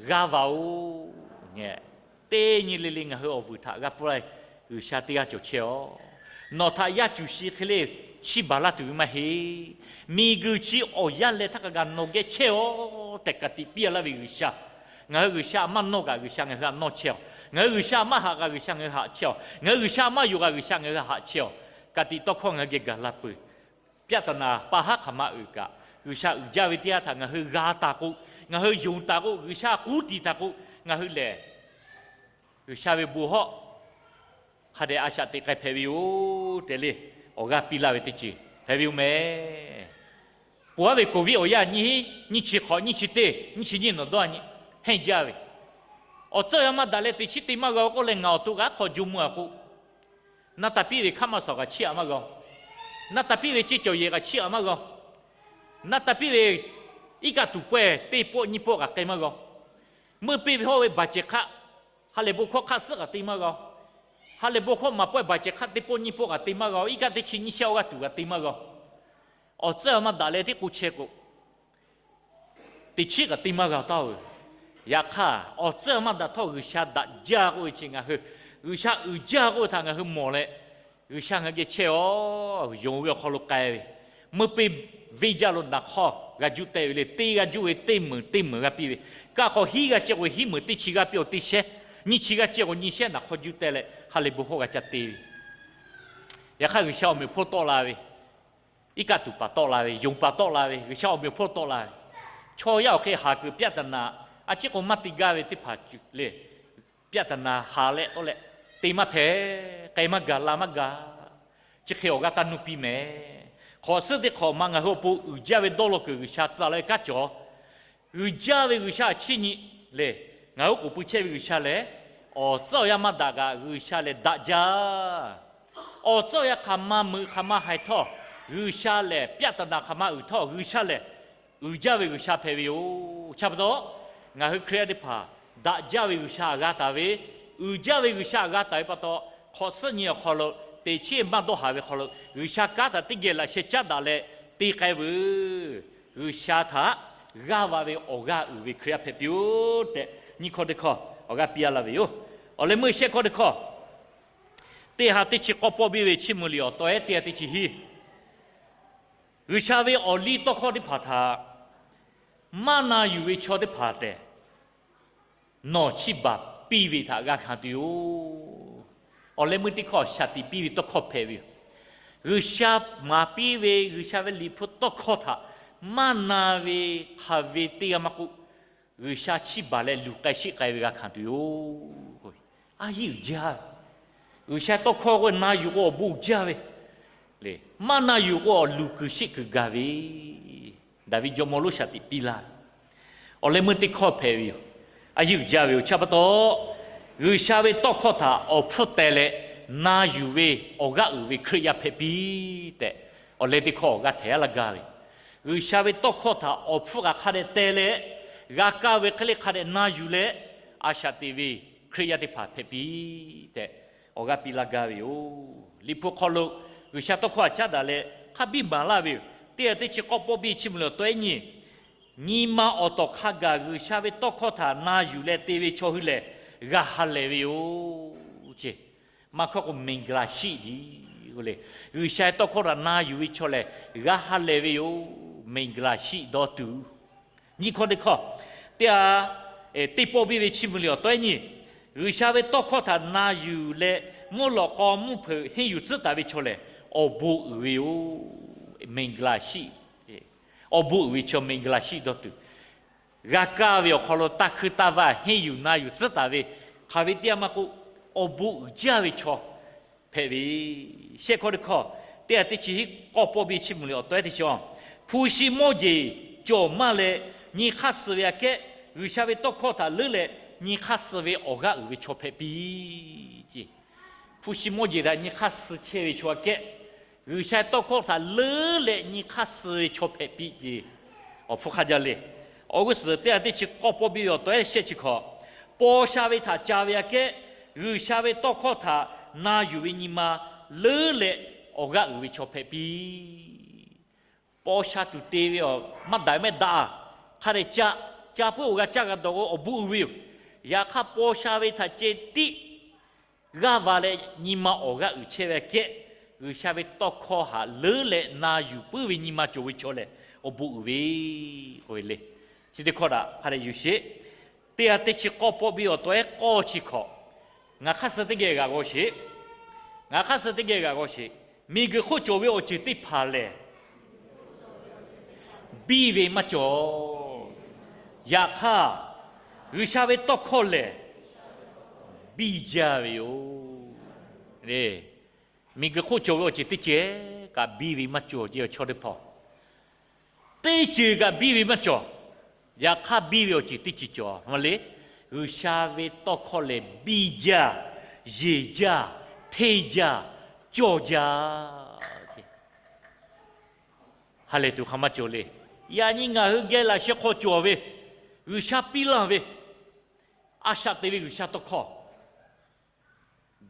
g'a vaˬ-oˬ. Teˇ nyi le le ngaˬ hui awˬ vuiˬ htaꞈ g'a pfuhˇ laˇ G'uiˬsha teˇ g'aˇ cawˬ chehˇ-aw. Nawˬ htaꞈ yaˇ cuˬ shi hk'e le chiˇ baˬ laˇ tuˬ ve maˇ heˆ. Miˬguiˬ chi awˬ yanˇ leh htaˇ kaꞈ g'a nawˬ geh chehˇ-aw tehꞈ ka tiꞈ piˇ-a laˇ ve G'uiˬsha. Ngaˬ hui G'uiˬsha aꞈ maˇ nawˇ kaꞈ G'uiˬsha ngaˬ hui aꞈ nawˇ chehˇ-aw. Ngaˬ hui G'uiˬsha aꞈ maˇ haꞈ kaꞈ G'uiˬsha ngaˬ hui haꞈ chehˇ-aw. Ngaˬ hui G'uiˬsha aꞈ maˇ yonˍ kaꞈ G'uiˬsha ngaˬ hui haꞈ chehˇ-aw. Ka tiꞈ tawˇ hkawˇ ngaˬ hui geh gaˬ la peuˬ. ပြဿနာ pa haˉ hk'aˬ ma uiˍ kaꞈ, G'uiˬsha uiˍ jaˇ ve teˇ yanˇ htaꞈ ngaˬ hui g'a taˍ k'o, ngaˬ hui yonˍ taˍ k'o, G'uiˬsha k'uˉ tiˍ taˍ k'o, ngaˬ hui lehˬ G'uiˬsha ve bon hawˉ hk'a dehꞈ a shaꞈ teꞈ k'ai hpehꞈ ve yoˬ tehꞈ le, awˬ g'aˇ piˇ laˇ ve teˇ ceuˬ hpehꞈ ve yoˬ mehˍ. Ponˬ aˉ ve Covid awˬ yanˇ nyiˇ, nyiˇ chi hk'awꞈ, nyiˇ chi teˇ, nyiˇ chi nyiˇ nawˬ dawˇ nyi, hehnˇ jaˇ ve awˬ tcuhˉ awˬ yanˇ maˇ daꞈ leh teꞈ chiˉ te maˇ g'a k'oˆ leh ngaˬ awˬ to kaꞈ hk'aw jawˇ mvuh a k'o, naˇ taˍ piˇ ve hkaˆ maˇ shawˍ kaꞈ chiˇ aꞈ maˇ g'a-oˬ. Naˇ taˍ piˇ ve ceˇ cawˬ yehˬ kaꞈ chiˇ aꞈ maˇ g'a-oˬ. Naˇ taˍ piˇ ve iˉ kaˆ tuˬ pawehˇ teˇ pawˆ nyiˇ pawˆ kaꞈ k'ai maˇ g'a-oˬ. Meuˇ peˇ ve hawˇ ve baˬ cehˬ hk'aˆ, ha lehˬ bon hkawˇ hk'aˆ suhˉ kaꞈ te maˇ g'a-oˬ. Ha lehˬ bon hkawˇ maˍ pawehˇ baˬ cehˬ hk'aˆ teˇ pawˆ nyiˇ pawˆ kaꞈ te maˇ g'a-oˬ. Iˉ kaˆ teˇ chi nyiˇ shehˆ awˬ g'aˇ tuˬ kaꞈ te maˇ g'a-oˬ. Awˬ tcuhˉ awˬ yanˇ maˇ daꞈ leh teˇ k'o chehˇ k'o, teꞈ chiˉ kaꞈ te maˇ g'a taˍ-oˬ. Yaꞈ hk'aˇ, awˬ tcuhˉ awˬ yanˇ maˇ daꞈ htawˇ G'uiˬsha daꞈ jaˇ k'oˆ ve chi ngaˬ hui, G'uiˬsha uiˍ jaˇ k'oˆ ve htaꞈ ngaˬ hui mawˬ leh, G'uiˬsha ngaˬ geh chehˇ-oˬ, yonˍ ve awˬ hk'aw lo k'ai ve, meuˇ peˇ venˇ jaˇ lo naˍ hk'awˇ g'a juˇ teh ve le. Teˇ g'aˇ juˇ ve teˇ meunˍ teˇ meunˍ g'a piˇ ve, kaˆ hk'aw hiˉ g'aˇ ceh k'o hiˉ meunˍ, teˇ chi g'aˇ piˇ-oˬ teˇ shehˉ, nyiˇ chi g'aˇ ceh k'o nyiˇ shehˉ naˍ hk'awˇ juˇ teh leh ha lehˬ bon hkawˇ g'a ca te ve. Yaꞈ hk'aˇ G'uiˬsha awˬ meꞈ awˬ hponˇ tawˆ la ve, iˉ kaˆ tuˬ paˍ tawˆ la ve, yonˍ paˍ tawˆ la ve, G'uiˬsha awˬ meꞈ awˬ hponˇ tawˆ la ve, chaw yaˇ awˬ hk'e haˍ kuiˬ ပြဿနာ a ciˉ k'o maˇ te gaˇ ve teˇ hpaˍ le, ပြဿနာ haˍ leh tawˆ leh te maˇ hpehꞈ, k'ai maˇ gaˬ, la maˇ gaˬ. Chi hk'e awˬ g'aˇ taˇ nuˇ piˇ mehˍ. Hk'awꞈ suhˉ teˇ hk'awꞈ ma ngaˬ hui awˬ pon uiˍ jaˇ ve dawˇ law kuiˬ G'uiˬsha tcuh la ve kanˉ cawˬ. Uiˍ jaˇ ve G'uiˬsha a chiˉ nyi le. Ngaˬ hui k'oˍ pui chehˇ ve G'uiˬsha lehˬ, awˬ tcuhˉ awˬ yanˇ maˇ daꞈ kaꞈ G'uiˬsha lehˬ daꞈ jaˇ. Awˬ tcuhˉ awˬ yanˇ hk'aˬ ma meuꞈ hk'aˬ ma haiˬ htawˇ, G'uiˬsha lehˬ ပြဿနာ hk'aˬ ma uiˍ htawˇ G'uiˬsha lehˬ uiˍ jaˇ ve G'uiˬsha hpehꞈ ve yoˬ. Chi pa taw, ngaˬ hui Hkriꞈ yaˇ teˇ hpaˍ daꞈ jaˇ ve G'uiˬsha g'a taˍ ve, uiˍ jaˇ ve G'uiˬsha g'a taˍ ve pa taw, hk'awꞈ suhˉ nyi awˬ hk'aw lo teꞈ chiˉ maˇ dawˇ haˍ ve hk'aw lo G'uiˬsha kanˉ htaꞈ teˇ geh laꞈ sheh caˉ daꞈ leh te k'ai veuˬ. G'uiˬsha htaꞈ g'aˇ va ve awˬ g'aˇ uiˍ ve Hkriꞈ yaˇ hpehꞈ piˇ-oˆ tehꞈ nyiˇ hkawˇ teˇ hkawˇ awˬ g'aˇ piˇ a laˇ ve yoˬ. Awˬ leh meuˇ shehˆ hkawˇ teˇ hkawˇ, teˇ ha teˇ chi k'awˇ pawˆ biˇ ve Chiˇ mvuh liꞈ awˬ taweh teˇ ha teˇ chi hiˉ, G'uiˬsha ve awˬ liˇ tawˇ hkawˇ teˇ hpaˍ htaꞈ maˇ na yuˬ ve chaw teˇ hpaˍ tehꞈ nawˬ chiˇ baˬ piˇ ve htaꞈ g'a hkanˍ tuˬ yoˬ. Awˬ leh meuˇ teˇ hkawˇ shaˍ tiꞈ piˇ ve tawˇ hkawˇ hpehꞈ ve yoˬ. G'uiˬsha maˍ piˇ ve G'uiˬsha ve liꞈ hpu tawˇ hkawˇ htaꞈ maˇ na ve hk'aˬ ve teˇ g'aˇ maˇ k'oˆ, G'uiˬsha chiˇ baˬ leh luˬ k'ai sheˆ k'ai ve g'a hkanˍ tuˬ yoˬ. A yiˇ uiˍ jaˇ. G'uiˬsha tawˇ hkawˇ k'o na yuˬ k'o awˬ bon uiˍ jaˇ ve le. Maˇ na yuˬ k'o awˬ luˬ kuiˬ sheˆ kuiˬ gaˬ ve, Daˍviˆ jawˇmawˇ lonˉ shaˍ tiꞈ piˇ laˇ ve. Awˬ leh meuˇ teˇ hkawˇ hpehꞈ ve yoˬ. A yiˇ uiˍ jaˇ ve yoˬ. Chi pa taw, G'uiˬsha ve tawˇ hkawˇ htaꞈ awˬ hpfuhˇ teh leh na yuˬ ve awˬ g'aˇ uiˍ ve Hkriꞈ yaˇ hpehꞈ piˇ tehꞈ, awˬ leh teˇ hkawˇ awˬ g'aˇ htehˍ a laˇ gaˇ ve, G'uiˬsha ve tawˇ hkawˇ htaꞈ awˬ hpfuhˇ kaꞈ hk'a dehꞈ teh leh, g'a kaˇ ve hk'e le hk'a dehꞈ na yuˬ leh, a shaꞈ teꞈ ve Hkriꞈ yaˇ teˇ hpaˍ hpehꞈ piˇ tehꞈ, awˬ g'aˇ piˇ laˇ gaˇ ve yoˬ. Liꞈ hpu hk'aw lo G'uiˬsha tawˇ hkawˇ htaꞈ caˉ daꞈ leh hk'a biˇ maˍ laˇ ve yoˬ. Teˇ ha teˇ chi k'awˇ pawˆ biˇ Chiˇ mvuh liꞈ awˬ taweh nyi, nyi ma awˬ tawˍ hk'a gaˬ G'uiˬsha ve tawˇ hkawˇ htaꞈ na yuˬ leh te ve chaw hui lehˬ, g'a ha lehˬ ve yoˬ. Maˇ hkawˇ k'o, မင်္ဂလာရှိ le. G'uiˬsha ve tawˇ hkawˇ htaꞈ na yuˬ ve chaw lehˬ, g'a ha lehˬ ve yoˬ. မင်္ဂလာရှိသောသူ Nyiˇ hkawˇ teˇ hkawˇ, teˇ ha teˇ pawˆ biˇ ve Chiˇ mvuh liꞈ awˬ taweh nyi, G'uiˬsha ve tawˇ hkawˇ htaꞈ na yuˬ leh mvuhˇ lawꞈ k'aw mvuhˇ hpeuꞈ henˇ yuˬ tcuhˉ taˍ ve chaw lehˬ, awˬ bon uiˍ ve yoˬ. မင်္ဂလာရှိ, awˬ bon uiˍ ve chaw မင်္ဂလာရှိသောသူ, g'a kaˇ ve awˬ hk'aw lo taˇ hkuiˇ taˇ vaˇ henˇ yuˬ na yuˬ tcuhˉ taˍ ve, hk'aˬ ve teˇ yanˇ maˇ k'oˆ, awˬ bon uiˍ jaˇ ve chaw hpehꞈ ve. Shehˆ hkawˇ teˇ hkawˇ, teˇ ha teˇ chi hiˉ k'awˇ pawˆ biˇ Chiˇ mvuh liꞈ awˬ taweh teˇ chi, hpu shi mawˇ jeˬ cawˬ maˇ leh nyi hk'aˇ suh ve aꞈ kehˉ, G'uiˬsha ve tawˇ hkawˇ htaꞈ leuˉ leh nyi hk'aˇ suh ve awˬ g'aˇ uiˍ ve chaw hpehꞈ piˇ. Hpu shi mawˇ jeˬ htaꞈ nyi hk'aˇ suh chehˇ ve chaw aꞈ kehˉ, G'uiˬsha tawˇ hkawˇ htaꞈ leuˉ leh nyi hk'aˇ suh ve chaw hpehꞈ piˇ ce. Awˬ hpfuhˇ hk'a jaˇ le. Awˬ g'uˇ suhˍ teˇ ha teˇ chi k'awˇ pawˆ biˇ ve awˬ taweh shehˆ chi hkawˇ, paw sha ve htaꞈ ca ve aꞈ kehˉ, G'uiˬsha ve tawˇ hkawˇ htaꞈ na yuˬ ve nyi ma leuˉ leh awˬ g'aˇ uiˍ ve chaw hpehꞈ piˇ. Paw sha tuˬ te ve awˬ maˇ daꞈ mehˆ daꞈ, hk'a dehꞈ ca, ca puiˉ awˬ g'a caˇ g'a dawˬ k'o awˬ bon uiˍ ve yoˬ. Yaꞈ hk'aˇ, paw sha ve htaꞈ ceh tiˉ g'aˇ va leh nyi ma awˬ g'aˇ uiˍ chehˇ ve aꞈ kehˉ, G'uiˬsha ve tawˇ hkawˇ htaꞈ leuˉ leh na yuˬ puiˉ ve nyi ma cawˬ ve chaw lehˬ, awˬ bon uiˍ ve k'oˆ ve le. Chi teˇ hkawˇ htaꞈ hk'a dehꞈ yuˬ sheˍ. Teˇ ha teˇ chi k'awˇ pawˆ biˇ awˬ taweh k'awˇ chi hkawꞈ, ngaˬ hk'aˇ suh teˇ geh g'aꞈ g'aw sheˍ. Ngaˬ hk'aˇ suh teˇ geh g'aꞈ g'aw sheˍ. Miˬguiˬ hk'oˆ cawˬ ve awˬ ceuˬ teˇ hpaˍ lehˬ, biˇ ve maˇ cawˬ. Yaꞈ hk'aˇ, G'uiˬsha ve tawˇ hkawˇ lehˬ, biˇ jaˇ ve yoˬ. Miˬguiˬ hk'oˆ cawˬ ve awˬ ceuˬ teˇ ceuˬ kaꞈ biˇ ve maˇ cawˬ. Teˇ ceuˬ kaꞈ biˇ ve maˇ cawˬ. Yaꞈ hk'aˇ, biˇ ve awˬ ceuˬ teˇ ceuˬ cawˬ. Maˇ le, G'uiˬsha ve tawˇ hkawˇ lehˬ, biˇ jaˇ, yeˬ jaˇ, hteˇ jaˇ, cawˇ jaˇ. Ha lehˬ tuˬ hk'aˬ maˇ cawˬ le. Yaꞈ nyi ngaˬ hui geh laꞈ sheh hk'aw cawˬ ve, G'uiˬsha piˇ laˇ ve, a shaꞈ te ve G'uiˬsha tawˇ hkawˇ,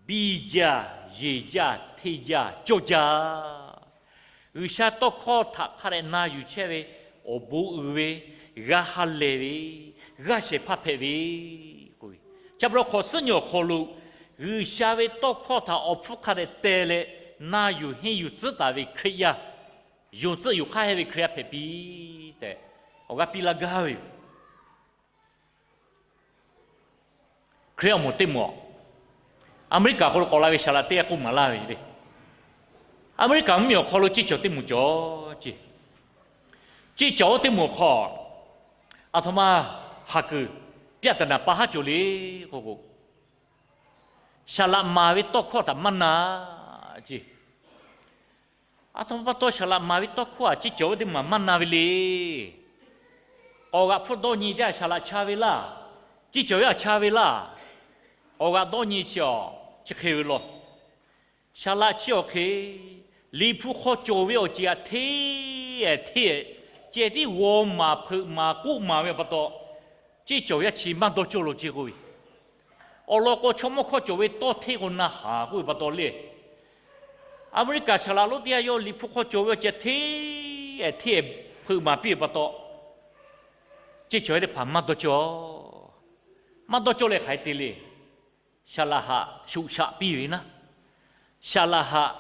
biˇ jaˇ, yeˬ jaˇ, hteˇ jaˇ, cawˇ jaˇ. G'uiˬsha tawˇ hkawˇ htaꞈ hk'a dehꞈ na yuˬ chehˇ ve, awˬ bon uiˍ ve, g'a ha lehˬ ve, g'aˇ shehˍ hpaˇ hpehꞈ ve k'o, chi pa taw hk'awꞈ suhˉ nyi awˬ hk'aw lo G'uiˬsha ve tawˇ hkawˇ htaꞈ awˬ hpfuhˇ hk'a dehꞈ teh leh na yuˬ henˇ yuˬ tcuhˉ taˍ ve Hkriꞈ yaˇ, yonˍ tcuhˆ yoˬ hk'aˇ hehˇ ve Hkriꞈ yaˇ hpehꞈ piˇ tehꞈ awˬ g'aˇ piˇ laˇ gaˇ ve yoˬ. Hkriꞈ awˬ moˍ teˇ moˍ, Aˍmeˍriˆkaˍ hk'aw lo k'awꞈ la ve saˍ laꞈ teˇ g'aˇ k'oˆ maˍ laˇ ve le. Aˍmeˍriˆkaˍ mvuhˇmiˬ awˬ hk'aw lo ceˇ cawˬ teˇ moˍ cawˬ ce. Ceˇ cawˬ oˇ teˇ moˍ awˬ hk'aw, aˬ htoꞈ ma haˍ kuiˬ ပြဿနာ pa haˉ cawˬ le k'o k'o, saˍ laꞈ maˍ ve tawˇ hkawˇ htaꞈ maˇ na ce. Aˬ htoꞈ ma pa taw saˍ laꞈ maˍ ve tawˇ hkawˇ htaꞈ ceˇ cawˬ oˇ teˇ moˍ maˇ na ve le. Awˬ g'aꞈ hpfuhˇ dawˇ nyi teˇ g'aˇ saˍ laꞈ cha ve laˇ, ceˇ cawˬ yaˇ cha ve laˇ. Awˬ g'aꞈ dawˇ nyi chi awˬ chi hk'e ve law. Saˍ laꞈ chi awˬ hk'e, Liꞈ hpu hk'aw cawˬ ve awˬ ceuˬ htaꞈ hteˇ hteˇ, ceh tiˉ g'aw maˍ hpeuꞈ maˍ k'oˆ maˍ ve pa taw, ceˇ cawˬ yaˇ chi maˇ dawˇ cawˇ lo ce k'oˆ ve. Awˬ lawn k'o, chaw mawˇ hkawˇ cawˬ ve tawˇ hteˇ k'o na haˍ k'oˆ ve pa taw le. Aˍmeˍriˆkaˍ saˍ laꞈ lonˉ teˇ g'aˇ yawˇ Liꞈ hpu hk'aw cawˬ ve awˬ ceuˬ htaꞈ hteˇ hteˇ hpeuꞈ maˍ piˇ ve pa taw, ceˇ cawˬ yaˇ teˇ hpaˍ maˇ dawˇ cawˇ. Maˇ dawˇ cawˇ leh hk'aˬ hk'e te le. Saˍ laꞈ haꞈ shoꞈ shaꞈ piˇ ve naˉ, saˍ laꞈ haꞈ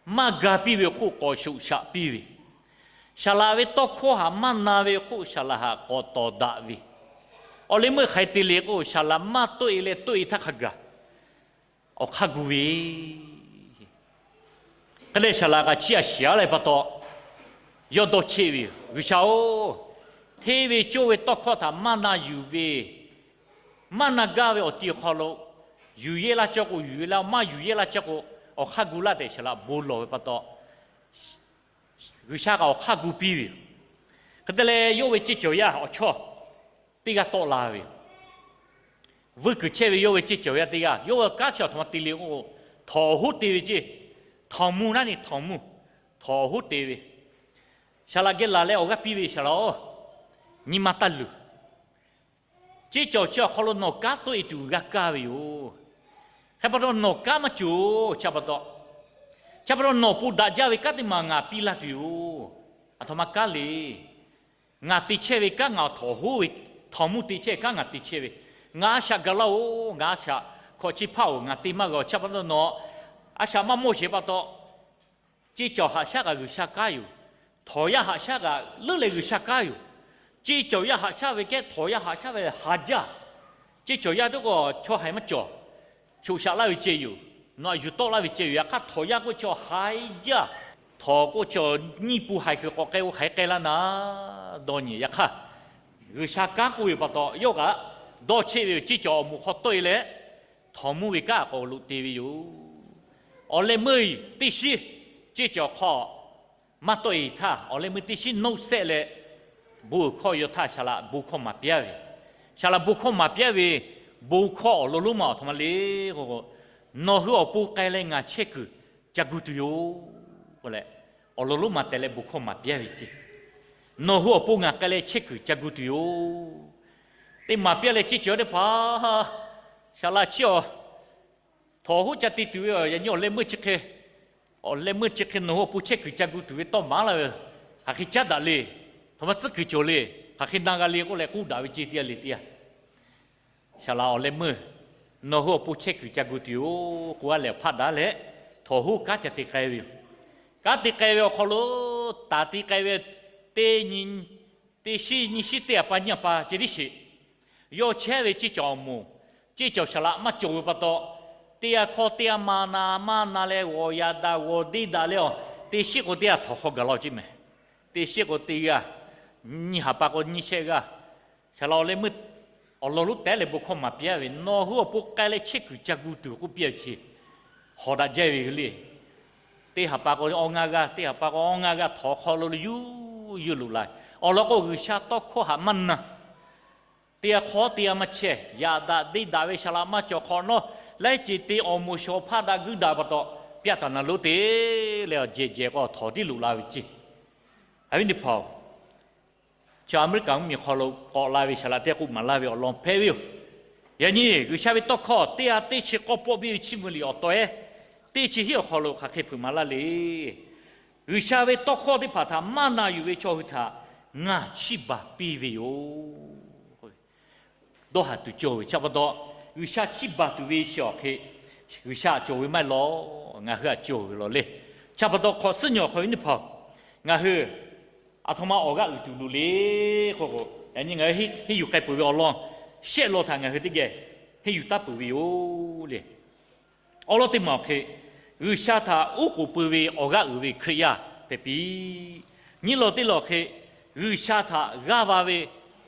maˇ ga piˇ ve awˬ hk'oˆ k'awꞈ shoꞈ shaꞈ piˇ ve, saˍ laꞈ ve tawˇ hkawˇ haꞈ maˇ na ve awˬ hk'oˆ saˍ laꞈ haꞈ k'awꞈ tawˍ daꞈ ve, awˬ leh meuˇ hk'aˬ hk'e te le k'o, saˍ laꞈ maˇ tawˆ e leh tawˆ e htaˇ hk'a gaˬ awˬ hk'aˇ gu ve hk'e leh saˍ laꞈ kaꞈ chiˇ aꞈ shiˍ aˉ leh pa taw, yawˇ dawˇ cheˆ ve yoˬ. G'uiˬsha-oˬ, hteˇ ve cawˇ ve tawˇ hkawˇ htaꞈ maˇ na yuˬ ve, maˇ na gaˇ ve awˬ ti awˬ hk'aw lo, yuˬ yehˇ laˇ cawˇ k'o yuˬ yehˇ laˇ, maˇ yuˬ yehˇ laˇ cawˇ k'o, awˬ hk'aˇ gu laˇ tehꞈ saˍ laꞈ bon lawˬ ve pa taw, G'uiˬsha kaꞈ awˬ hk'aˇ gu piˇ ve yoˬ. Hk'e te leh, yawˇ ve ceˇ cawˬ yaˇ awˬ chawˇ teˇ g'aˇ tawˆ la ve yoˬ. Vuiˇ kuiˬ chehˇ ve yawˇ ve ceˇ cawˬ yaˇ teˇ g'aˇ, yawˇ ve kanˉ chi aˬ htoꞈ ma te le k'o, htawnˍ hoˉ te ve ceˇ. Htawnˍ mvuh naˉ ni htawnˍ mvuh, htawnˍ hoˉ te ve, saˍ laꞈ geh laˬ leh awˬ g'aˇ piˇ ve, Saˍ laꞈ-oˬ, nyi ma taˇ luˬ. Ceˇ cawˬ chi awˬ hk'aw lo nawˬ kanˉ tawˆ e tuˬ g'a kaˇ ve yoˬ. Hk'e pa taw nawˬ kanˉ maˇ cawˬ. Chi pa taw, chi pa taw nawˬ pon daꞈ jaˇ ve kanˉ teˇ maˬ ngaˬ piˇ laˇ tuˬ yoˬ. Aˬ htoꞈ ma kanˉ le. Ngaˬ te chehˇ ve kanˉ ngaˬ htawnˍ hoˉ ve, htawnˍ mvuh te chehˇ ve kanˉ ngaˬ te chehˇ ve, ngaˬ a shaꞈ gaˬ laˇ-oˬ, ngaˬ a shaꞈ hkawꞈ chi hpaˇ-oˬ, ngaˬ te maˇ g'a. Chi pa taw nawˬ a shaꞈ maˇ mawˇ sheˍ pa taw, ceˇ cawˬ haꞈ shaˉ kaꞈ G'uiˬsha kanˉ yoˬ. Htawnˍ yaˇ haꞈ shaˉ kaꞈ leuˉ leh G'uiˬsha kanˉ yoˬ. Ceˇ cawˬ yaˇ haꞈ shaˉ ve kehˉ htawnˍ yaˇ haꞈ shaˉ ve ha jaˇ. Ceˇ cawˬ yaˇ teˇ k'o chaw haiˬ maˇ cawˬ. Shoꞈ shaꞈ laˇ ve ceh yoˬ. Nawˬ aꞈ yuˬ tawˆ laˇ ve ceh yoˬ. Yaꞈ hk'aˇ htawnˍ yaˇ k'o chaw haiˬ jaˇ. Htawnˍ k'o chaw nyiˇ pu haiˬ kuiˬ k'awꞈ k'ai-o, hk'aˬ hk'e k'ai laˇ naˉ, dawˇ nyi. Yaꞈ hk'aˇ, G'uiˬsha kanˉ k'oˆ ve pa taw, yawˇ kaꞈ dawˇ cheˆ ve yoˬ. Ceˇ cawˬ awˬ moˍ hk'aw tawˆ e leh, htawnˍ mvuh ve kanˉ k'awꞈ loꞈ te ve yoˬ. Awˬ leh meuˇ teˇ shiˉ ceˇ cawˬ hk'aw maˇ tawˆ e htaˇ, awˬ leh meuˇ teˇ shiˉ noˆ sehˆ leh, bon uiˍ hkawˇ yaw htaˇ, Saˍ laꞈ bon hkawˇ maˍ piˇ-a ve, Saˍ laꞈ bon hkawˇ maˍ piˇ-a ve, bon hkawˇ awˬ lawn lonˉ ma aˬ htoꞈ ma le k'o, nawˬ hui awˬ pon k'ai leh ngaˬ chehˇ kuiˬ ca gu tuˬ yoˬ k'oˆ leh, awˬ lawn lonˉ ma teh leh bon hkawˇ maˍ piˇ-a ve ceˇ. Nawˬ hui awˬ pon ngaˬ k'ai leh chehˇ kuiˬ ca gu tuˬ yoˬ. Teˇ maˍ piˇ-a leh ceˇ cawˬ teˇ hpaˍ, Saˍ laꞈ chi awˬ htawnˍ hoˉ ca te tuˬ ve, yaꞈ nyi awˬ leh meuˇ chi hk'e, awˬ leh meuˇ chi hk'e nawˬ hui awˬ pon chehˇ kuiˬ ca gu tuˬ ve tawˇ maˍ laˇ ve, hk'aˬ hk'e caˉ daꞈ le. Htaꞈ ma tcuhˉ kuiˬ cawˬ le. Hk'aˬ hk'e na g'a le k'oˆ leh k'oˆ daꞈ ve ceˇ teˇ g'aˇ le teˇ g'aˇ. Saˍ laꞈ awˬ leh meuˇ, nawˬ hui awˬ pon chehˇ kuiˬ ca gu tuˬ yoˬ k'oˆ-a leh awˬ hpaˆ daꞈ leh, htawnˍ hoˉ kanˉ ca te k'ai ve yoˬ. Kanˉ te k'ai ve awˬ hk'aw lo, taˍ te k'ai ve teˇ nyi, teˇ shiˉ nyiˇ shiˉ teˇ a pa nyiˇ a pa ceh tiˉ sheˍ. Yawˇ chehˇ ve ceˇ cawˬ awˬ moˍ, ceˇ cawˬ Saˍ laꞈ maˇ cawˬ ve pa taw, teˇ g'aˇ hkawˇ teˇ g'aˇ ma na maˇ na leh g'awˬ yaꞈ daꞈ g'awˬ deˇ daꞈ leh, teˇ shiˉ k'o teˇ g'aˇ htawnˍ hk'aw gaˬ laˇ ceˇ mehˍ. Teˇ shiˉ k'o teˇ g'aˇ nyiˇ haˍ pa k'o nyiˇ shehˆ g'aˇ, saˍ laꞈ awˬ leh meuˇ awˬ lawn lonˉ tehˉ leh bon hkawˇ maˍ piˇ-a ve, nawˬ hui awˬ pon k'ai leh chehˇ kuiˬ ca gu tuˬ k'oˆ piˇ-a ve chi, hawˍ daꞈ jaˇ ve le. Teˇ haˍ pa k'o awˇ ngaˇ g'aˇ, teˇ haˍ pa k'o awˇ ngaˇ g'aˇ htawnˍ hk'aw lo le yuˬ yuˬ loꞈ la ve. Awˬ lawn k'o, G'uiˬsha tawˇ hkawˇ htaꞈ maˇ na. Teˇ g'aˇ hk'awˇ teˇ g'aˇ maˇ chehˇ, yaꞈ daꞈ deˇ daꞈ ve saˍ laꞈ maˇ cawˬ hk'awꞈ nawˉ, laiˉ ceuˬ te awˬ moˍ shawˍ hpaˇ daꞈ guiˇ daꞈ pa taw, pyaˇ taˍ naˍ lonˉ te leh awˬ jehˬ jehˬ k'o htawnˍ tiˉ loꞈ la ve ceˇ. Awˬ viˉ teˇ hpaˍ-oˬ, chi Aˍmeˍriˆkaˍ mvuhˇmiˬ hk'aw lo k'awꞈ la ve saˍ laꞈ teˇ k'oˆ maˍ laˇ ve awˬ lawn hpehꞈ ve yoˬ. Yaꞈ nyi G'uiˬsha ve tawˇ hkawˇ teˇ g'aˇ teˇ chi k'awˇ pawˆ biˇ ve chiˇ mvuh liꞈ awˬ taw-ehˉ teˇ chi hiˉ awˬ hk'aw lo hk'aˬ hk'e hpeuꞈ maˍ laˇ le. G'uiˬsha ve tawˇ hkawˇ teˇ hpaˍ htaꞈ maˇ na yuˬ ve chaw hui htaꞈ ngaˬ chiˇ baˬ piˇ ve yoˬ. Dawˇ haˍ tuˬ cawˬ ve chi pa taw, G'uiˬsha chiˇ baˬ tuˬ ve chi awˬ hk'e, G'uiˬsha aꞈ cawˬ ve maˇ heˆ lawˬ, ngaˬ hui aꞈ cawˬ ve lawˬ le. Chi pa taw hk'awꞈ suhˉ nyi awˬ hk'aw lo teˇ hpaˍ, ngaˬ hui aˬ htoꞈ ma awˬ g'aˇ uiˍ tuˬ loˍ le k'o k'o, yaꞈ nyi ngaˬ hui henˇ yuˬ k'ai peuˬ ve awˬ lawn shehˆ lawn htaꞈ ngaˬ hui teˇ geh henˇ yuˬ taˉ peuˬ ve yoˬ le. Awˉ lawˉ teˇ maˬ awˬ hk'e, G'uiˬsha htaꞈ oˉ k'oˍ pui ve awˬ g'aˇ uiˍ ve Hkriꞈ yaˇ hpehꞈ piˇ. Nyiˇ lawn teˇ lawn awˬ hk'e, G'uiˬsha htaꞈ g'aˇ va ve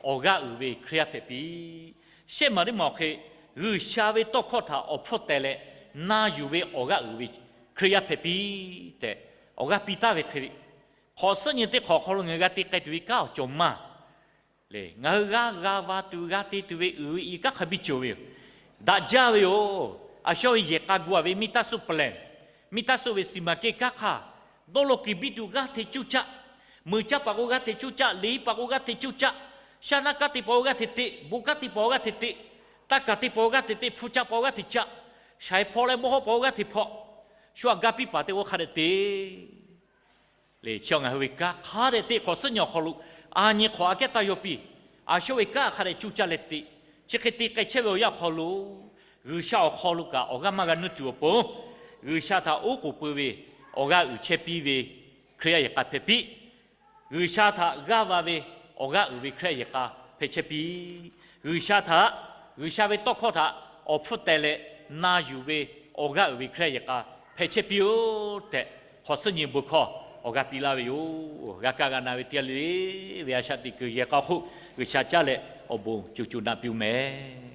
awˬ g'aˇ uiˍ ve Hkriꞈ yaˇ hpehꞈ piˇ. Shehˆ maˬ teˇ maˬ awˬ hk'e, G'uiˬsha ve tawˇ hkawˇ htaꞈ awˬ hpfuhˇ teh leh na yuˬ ve awˬ g'aˇ uiˍ ve Hkriꞈ yaˇ hpehꞈ piˇ tehꞈ, awˬ g'aˇ piˇ taˍ ve hk'e, hk'awꞈ suhˉ nyi teˇ hk'awꞈ hk'aw lo ngaˬ hui g'a te k'ai tuˬ ve kanˉ awˬ cawˬ maˇ le. Ngaˬ hui g'a g'a va tuˬ g'a te tuˬ ve uiˍ ve i kanˉ hk'a biˇ cawˬ ve yoˬ. Daꞈ jaˇ ve yoˬ. A shawˉ ve yehˬ k'a gu-a ve မိသားစု plan, မိသားစု ve စီမံကိန်း kanˉ hk'aˇ, dawˇ law kuiˬ biˇ tuˬ g'aˇ hteꞈ cuˇ caˆ, meuˬ caˇ paˍ k'o g'aˇ hteꞈ cuˇ caˆ, liꞈ paˍ k'o g'aˇ hteꞈ cuˇ caˆ, shaˉ naˆ kanˉ te paˍ k'o g'aˇ hteꞈ te, bon kanˉ te paˍ k'o g'aˇ hteꞈ te, taˇ kaˬ te paˍ k'o g'aˇ hteꞈ te, hpu caˆ paˍ k'o g'aˇ hteꞈ caˆ, shaiˍ hpawˇ leh mawˇ hawˉ paˍ k'o g'aˇ hteꞈ hpawˇ, shu aꞈ ga piˇ paˍ te k'o hk'a dehꞈ te le. Chi ngaˬ hui ve kanˉ hk'a dehꞈ te hk'awꞈ suhˉ nyi awˬ hk'aw lo a nyi hk'awꞈ aꞈ kehˉ taˇ yaw piˇ. A shawˉ ve kanˉ hk'a dehꞈ cuˇ caˇ leh te. Chi hk'e te k'ai chehˇ ve awˬ yanˇ awˬ hk'aw lo, G'uiˬsha awˬ hk'aw lo kaꞈ awˬ g'aˇ maˇ g'a nuˇ tuˬ awˬ pon, G'uiˬsha htaꞈ oˉ k'oˍ pui ve awˬ g'aˇ uiˍ chehˇ piˇ ve Hkriꞈ yaˇ yehˬ k'a hpehꞈ piˇ. G'uiˬsha htaꞈ g'aˇ va ve awˬ g'aˇ uiˍ ve Hkriꞈ yaˇ yehˬ k'a hpehꞈ chehˇ piˇ. G'uiˬsha htaꞈ, G'uiˬsha ve tawˇ hkawˇ htaꞈ awˬ hpfuhˇ teh leh na yuˬ ve awˬ g'aˇ uiˍ ve Hkriꞈ yaˇ yehˬ k'a hpehꞈ chehˇ piˇ-oˆ tehꞈ, hk'awꞈ suhˉ nyi bon hkawˇ awˬ g'aˇ piˇ laˇ ve yoˬ. G'a kaˇ g'a na ve teˇ g'aˇ le le ve a shaꞈ teꞈ kuiˬ yehˬ k'a hk'oˆ G'uiˬsha caˉ leh awˬ bon co co naꞈ piˇ-oˆ mehˍ.